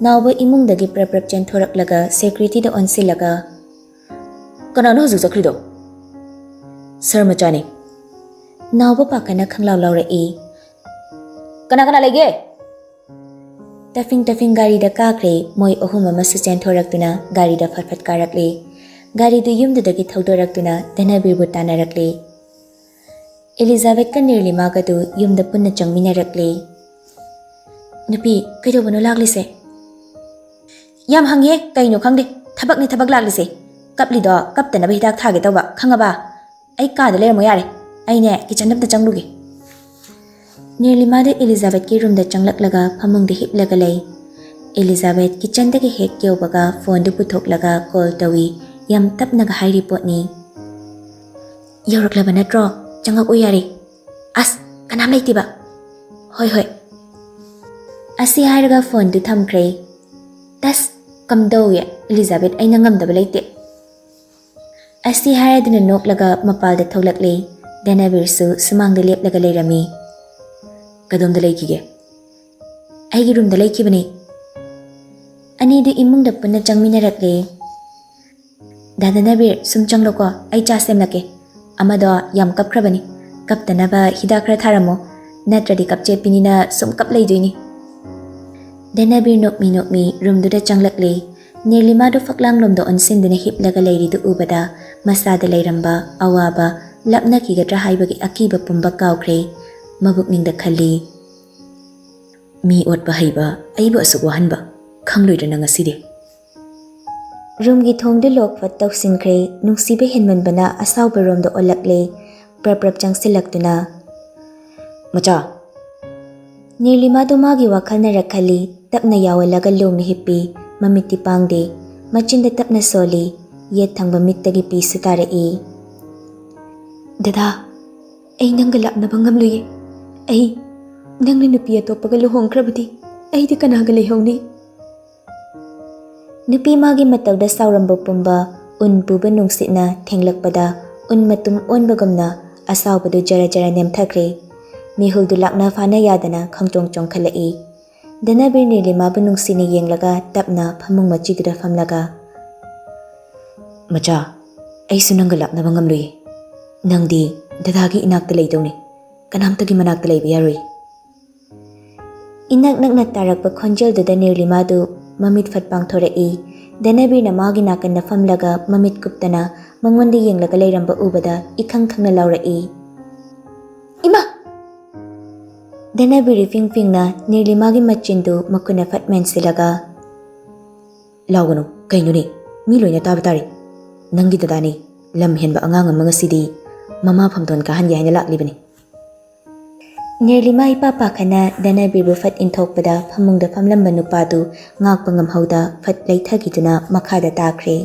ꯅꯥꯎꯕ ꯏꯃꯨꯡꯗꯒꯤ ꯄ꯭ꯔꯞ ꯄ꯭ꯔꯞ ꯆꯦꯟꯊꯣꯔꯛꯂꯒ ꯁꯦꯀ꯭ꯌꯨꯔꯤꯇꯤꯗ ꯑꯣꯟꯁꯤꯜꯂꯒ, "ꯀꯅꯥꯅꯣ ꯍꯧꯖꯤꯛ ꯆꯠꯈ꯭ꯔꯤꯗꯣ?" "ꯁꯥꯔ ꯃꯆꯥꯅꯤ꯫" ꯅꯥꯎꯕ ꯄꯥꯈꯠꯅ ꯈꯪꯂꯥꯎ ꯂꯥꯎꯔꯛꯏ꯫ "ꯀꯅꯥ ꯀꯅꯥ ꯂꯩꯒꯦ?" ꯇꯐꯤꯡ ꯇꯐꯤꯡ ꯒꯥꯔꯤꯗ ꯀꯥꯈ꯭ꯔꯦ꯫ ꯃꯣꯏ ꯑꯍꯨꯝ ꯑꯃꯁꯨ ꯆꯦꯟꯊꯣꯔꯛꯇꯨꯅ ꯒꯥꯔꯤꯗ ꯐꯠ ꯐꯠ ꯀꯥꯔꯛꯂꯦ꯫ ꯒꯥꯔꯤꯗꯨ ꯌꯨꯝꯗꯨꯗꯒꯤ ꯊꯧꯗꯣꯔꯛꯇꯨꯅ ꯙꯅꯕꯤꯔꯕꯨ ꯇꯥꯟꯅꯔꯛꯂꯦ꯫ ꯑꯦꯂꯤꯖꯥꯕꯦꯠꯀ ꯅꯤꯔꯂꯤꯃꯥꯒꯗꯨ ꯌꯨꯝꯗ ꯄꯨꯟꯅ ꯆꯪꯃꯤꯟꯅꯔꯛꯂꯦ꯫ "ꯅꯨꯄꯤ, ꯀꯩꯗꯧꯕꯅꯣ ꯂꯥꯛꯂꯤꯁꯦ?" "ꯌꯥꯝ ꯍꯪꯉꯦ, ꯀꯩꯅꯣ ꯈꯪꯗꯦ, ꯊꯕꯛꯅꯤ ꯊꯕꯛ ꯂꯥꯛꯂꯤꯁꯦ꯫ ꯀꯞꯂꯤꯗꯣ ꯀꯞꯇꯅꯕ ꯍꯤꯗꯥꯛ ꯊꯥꯒꯦ ꯇꯧꯕ, ꯈꯪꯉꯕ? ꯑꯩ ꯀꯥꯗ ꯂꯩꯔꯝꯃꯣ ꯌꯥꯔꯦ, ꯑꯩꯅꯦ ꯀꯤꯆꯟꯗ ꯑꯝꯇ ꯆꯪꯂꯨꯒꯦ꯫" ꯅꯤꯔꯂꯤꯃꯥꯗ ꯑꯦꯂꯤꯖꯥꯕꯦꯠꯀꯤ ꯔꯨꯝꯗ ꯆꯪꯂꯛꯂꯒ ꯐꯃꯨꯡꯗ ꯍꯤꯞꯂꯒ ꯂꯩ꯫ ꯑꯦꯂꯤꯖꯥꯕꯦꯠ ꯀꯤꯆꯟꯗꯒꯤ ꯍꯦꯛ ꯌꯧꯕꯒ ꯐꯣꯟꯗꯨ ꯄꯨꯊꯣꯛꯂꯒ ꯀꯣꯜ ꯇꯧꯏ꯫ ꯌꯥꯝ ꯇꯞꯅꯒ ꯍꯥꯏꯔꯤ ꯄꯣꯠꯅꯤ꯫ "ꯌꯧꯔꯛꯂꯕ ꯅꯠꯇ꯭ꯔꯣ? ꯆꯪꯉꯛꯑꯣ ꯌꯥꯔꯦ꯫" "ꯑꯁ, ꯀꯅꯥꯝ ꯂꯩꯇꯦꯕ꯫" "ꯍꯣꯏ, ꯍꯣꯏ꯫" ꯑꯁꯤ ꯍꯥꯏꯔꯒ ꯐꯣꯟꯗꯨ ꯊꯝꯈ꯭ꯔꯦ꯫ "ꯇꯁ, ꯀꯝꯗꯧꯏ ꯑꯦꯂꯤꯖꯥꯕꯦꯠ, ꯑꯩꯅ ꯉꯝꯗꯕ ꯂꯩꯇꯦ꯫" ꯑꯁꯤ ꯍꯥꯏꯔꯗꯨꯅ ꯅꯣꯛꯂꯒ ꯃꯄꯥꯜꯗ ꯊꯣꯛꯂꯛꯂꯦ꯫ ꯙꯅꯕꯤꯔꯁꯨ ꯁꯨꯃꯥꯡꯗ ꯂꯦꯞꯂꯒ ꯂꯩꯔꯝꯃꯤ꯫ "ꯀꯗꯣꯝꯗ ꯂꯩꯈꯤꯒꯦ?" "ꯑꯩꯒꯤ ꯔꯨꯝꯗ ꯂꯩꯈꯤꯕꯅꯤ꯫" ꯑꯅꯤꯗꯨ ꯏꯃꯨꯡꯗ ꯄꯨꯟꯅ ꯆꯪꯃꯤꯟꯅꯔꯛꯂꯦ꯫ "ꯗꯥ ꯙꯅꯕꯤꯔ, ꯁꯨꯝ ꯆꯪꯂꯣꯀꯣ, ꯑꯩ ꯆꯥ ꯁꯦꯝꯂꯛꯀꯦ꯫ ꯑꯃꯗꯣ ꯌꯥꯝ ꯀꯞꯈ꯭ꯔꯕꯅꯤ, ꯀꯞꯇꯅꯕ ꯍꯤꯗꯥꯛ ꯈꯔ ꯊꯥꯔꯝꯃꯣ, ꯅꯠꯇ꯭ꯔꯗꯤ ꯀꯞꯆꯦꯠꯄꯤꯅꯤꯅ ꯁꯨꯝ ꯀꯞ ꯂꯩꯗꯣꯏꯅꯤ꯫" ꯙꯅꯕꯤꯔ ꯅꯣꯛꯃꯤ ꯅꯣꯛꯃꯤ ꯔꯨꯝꯗꯨꯗ ꯆꯪꯂꯛꯂꯦ꯫ ꯅꯤꯔꯂꯤꯃꯥꯗꯨ ꯐꯛꯂꯥꯡꯂꯣꯝꯗ ꯑꯣꯟꯁꯤꯟꯗꯨꯅ ꯍꯤꯞꯂꯒ ꯂꯩꯔꯤꯗꯨ ꯎꯕꯗ ꯃꯁꯥꯗ ꯂꯩꯔꯝꯕ ꯑꯋꯥꯕ ꯂꯥꯞꯅꯈꯤꯒꯗ꯭ꯔꯥ ꯍꯥꯏꯕꯒꯤ ꯑꯀꯤꯕ ꯄꯨꯝꯕ ꯀꯥꯎꯈ꯭ꯔꯦ꯫ ꯃꯕꯨꯛꯅꯤꯡꯗ ꯈꯜꯂꯤ, "ꯃꯤ ꯑꯣꯠꯄ ꯍꯩꯕ ꯑꯩꯕꯨ ꯑꯁꯨꯛ ꯋꯥꯍꯟꯕ ꯈꯪꯂꯣꯏꯗ꯭ꯔꯅ ꯉꯁꯤꯗꯤ?" ꯔꯨꯝꯒꯤ ꯊꯣꯡꯗꯨ ꯂꯣꯛ ꯐꯠ ꯇꯧꯁꯤꯟꯈ꯭ꯔꯦ꯫ ꯅꯨꯡꯁꯤꯕ ꯍꯦꯟꯃꯟꯕꯅ ꯑꯁꯥꯎꯕꯔꯣꯝꯗ ꯑꯣꯜꯂꯛꯂꯦ꯫ ꯄ꯭ꯔꯞ ꯄ꯭ꯔꯞ ꯆꯪꯁꯤꯜꯂꯛꯇꯨꯅ, "ꯃꯆꯥ!" ꯅꯤꯔꯂꯤꯃꯥꯗꯨ ꯃꯥꯒꯤ ꯋꯥꯈꯜꯅꯔ ꯈꯜꯂꯤ꯫ ꯇꯞꯅ ꯌꯥꯎꯍꯜꯂꯒ ꯂꯣꯡꯅ ꯍꯤꯞꯄꯤ꯫ ꯃꯃꯤꯠꯇꯤ ꯄꯥꯡꯗꯦ꯫ ꯃꯆꯤꯟꯗ ꯇꯞꯅ ꯁꯣꯜꯂꯤ꯫ ꯌꯦꯠ ꯊꯪꯕ ꯃꯤꯠꯇꯒꯤ ꯄꯤꯁꯨ ꯇꯥꯔꯛꯏ꯫ "ꯗꯗꯥ, ꯑꯩ ꯅꯪꯒ ꯂꯥꯛꯅꯕ ꯉꯝꯂꯣꯏꯌꯦ꯫ ꯑꯩ, ꯅꯪꯅ ꯅꯨꯄꯤ ꯑꯇꯣꯞꯄꯒ ꯂꯨꯍꯣꯡꯈ꯭ꯔꯕꯗꯤ ꯑꯩꯗꯤ ꯀꯅꯥꯒ ꯂꯩꯍꯧꯅꯤ?" ꯅꯨꯄꯤ ꯃꯥꯒꯤ ꯃꯇꯧꯗ ꯁꯥꯎꯔꯝꯕ ꯄꯨꯝꯕ ꯎꯟ ꯄꯨꯕ ꯅꯨꯡꯁꯤꯠꯅ ꯊꯦꯡꯂꯛꯄꯗ ꯎꯟ ꯃꯇꯨꯝ ꯑꯣꯟꯕꯒꯨꯝꯅ ꯑꯁꯥꯎꯕꯗꯨ ꯖꯔ ꯖꯔ ꯅꯦꯝꯊꯈ꯭ꯔꯦ꯫ ꯃꯤꯍꯨꯜꯗꯨ ꯂꯥꯛꯅ ꯐꯥꯅ ꯌꯥꯗꯅ ꯈꯪꯆꯣꯡ ꯆꯣꯡꯈꯠꯂꯛꯏ꯫ ꯙꯅꯕꯤꯔ ꯅꯤꯔꯂꯤꯃꯥꯕꯨ ꯅꯨꯡꯁꯤꯅ ꯌꯦꯡꯂꯒ ꯇꯞꯅ ꯐꯃꯨꯡ ꯃꯆꯤꯗꯨꯗ ꯐꯝꯂꯒ, "ꯃꯆꯥ, ꯑꯩꯁꯨ ꯅꯪꯒ ꯂꯥꯛꯅꯕ ꯉꯝꯂꯨꯏ꯫ ꯅꯪꯗꯤ ꯗꯗꯥꯒꯤ ꯏꯅꯥꯛꯇ ꯂꯩꯗꯧꯅꯤ꯫ ꯀꯅꯥꯝꯇꯒꯤ ꯃꯅꯥꯛꯇ ꯂꯩꯕ ꯌꯥꯔꯣꯏ꯫" ꯏꯅꯛ ꯅꯛꯅ ꯇꯥꯔꯛꯄ ꯈꯣꯟꯖꯦꯜꯗꯨꯗ ꯅꯤꯔꯂꯤꯃꯥꯗꯨ ꯃꯃꯤꯠ ꯐꯠ ꯄꯥꯡꯊꯣꯔꯛꯏ꯫ ꯙꯅꯕꯤꯔꯅ ꯃꯥꯒꯤ ꯅꯥꯀꯟꯗ ꯐꯝꯂꯒ ꯃꯃꯤꯠ ꯀꯨꯞꯇꯅ ꯃꯉꯣꯟꯗ ꯌꯦꯡꯂꯒ ꯂꯩꯔꯝꯕ ꯎꯕꯗ ꯏꯈꯪ ꯈꯪꯅ ꯂꯥꯎꯔꯛꯏ, "ꯏꯃꯥ!" ꯙꯅꯕꯤꯔ ꯏꯐꯤꯡ ꯐꯤꯡꯅ ꯅꯤꯔꯂꯤꯃꯥꯒꯤ ꯃꯆꯤꯟꯗꯨ ꯃꯈꯨꯠꯅ ꯐꯠ ꯃꯦꯟꯁꯤꯜꯂꯒ, "ꯂꯥꯎꯒꯅꯨ, ꯀꯩꯅꯣꯅꯦ? ꯃꯤ ꯂꯣꯏꯅ ꯇꯥꯕ ꯇꯥꯔꯦ꯫ ꯅꯪꯒꯤ ꯗꯗꯥꯅꯦ꯫ ꯂꯝ ꯍꯦꯟꯕ ꯑꯉꯥꯡ ꯑꯃ ꯉꯁꯤꯗꯤ ꯃꯃꯥ ꯐꯝꯗꯣꯟ ꯀꯥꯍꯟꯒꯦ ꯍꯥꯏꯅ ꯂꯥꯛꯂꯤꯕꯅꯤ꯫" ꯅꯤꯔꯂꯤꯃꯥ ꯏꯄꯥ ꯄꯥꯈꯠꯅ ꯙꯅꯕꯤꯔꯕꯨ ꯐꯠ ꯏꯟꯊꯣꯛꯄꯗ ꯐꯃꯨꯡꯗ ꯐꯝꯂꯝꯕ ꯅꯨꯄꯥꯗꯨ ꯉꯥꯛꯄ ꯉꯝꯍꯧꯗ ꯐꯠ ꯂꯩꯊꯈꯤꯗꯨꯅ ꯃꯈꯥꯗ ꯇꯥꯈ꯭ꯔꯦ꯫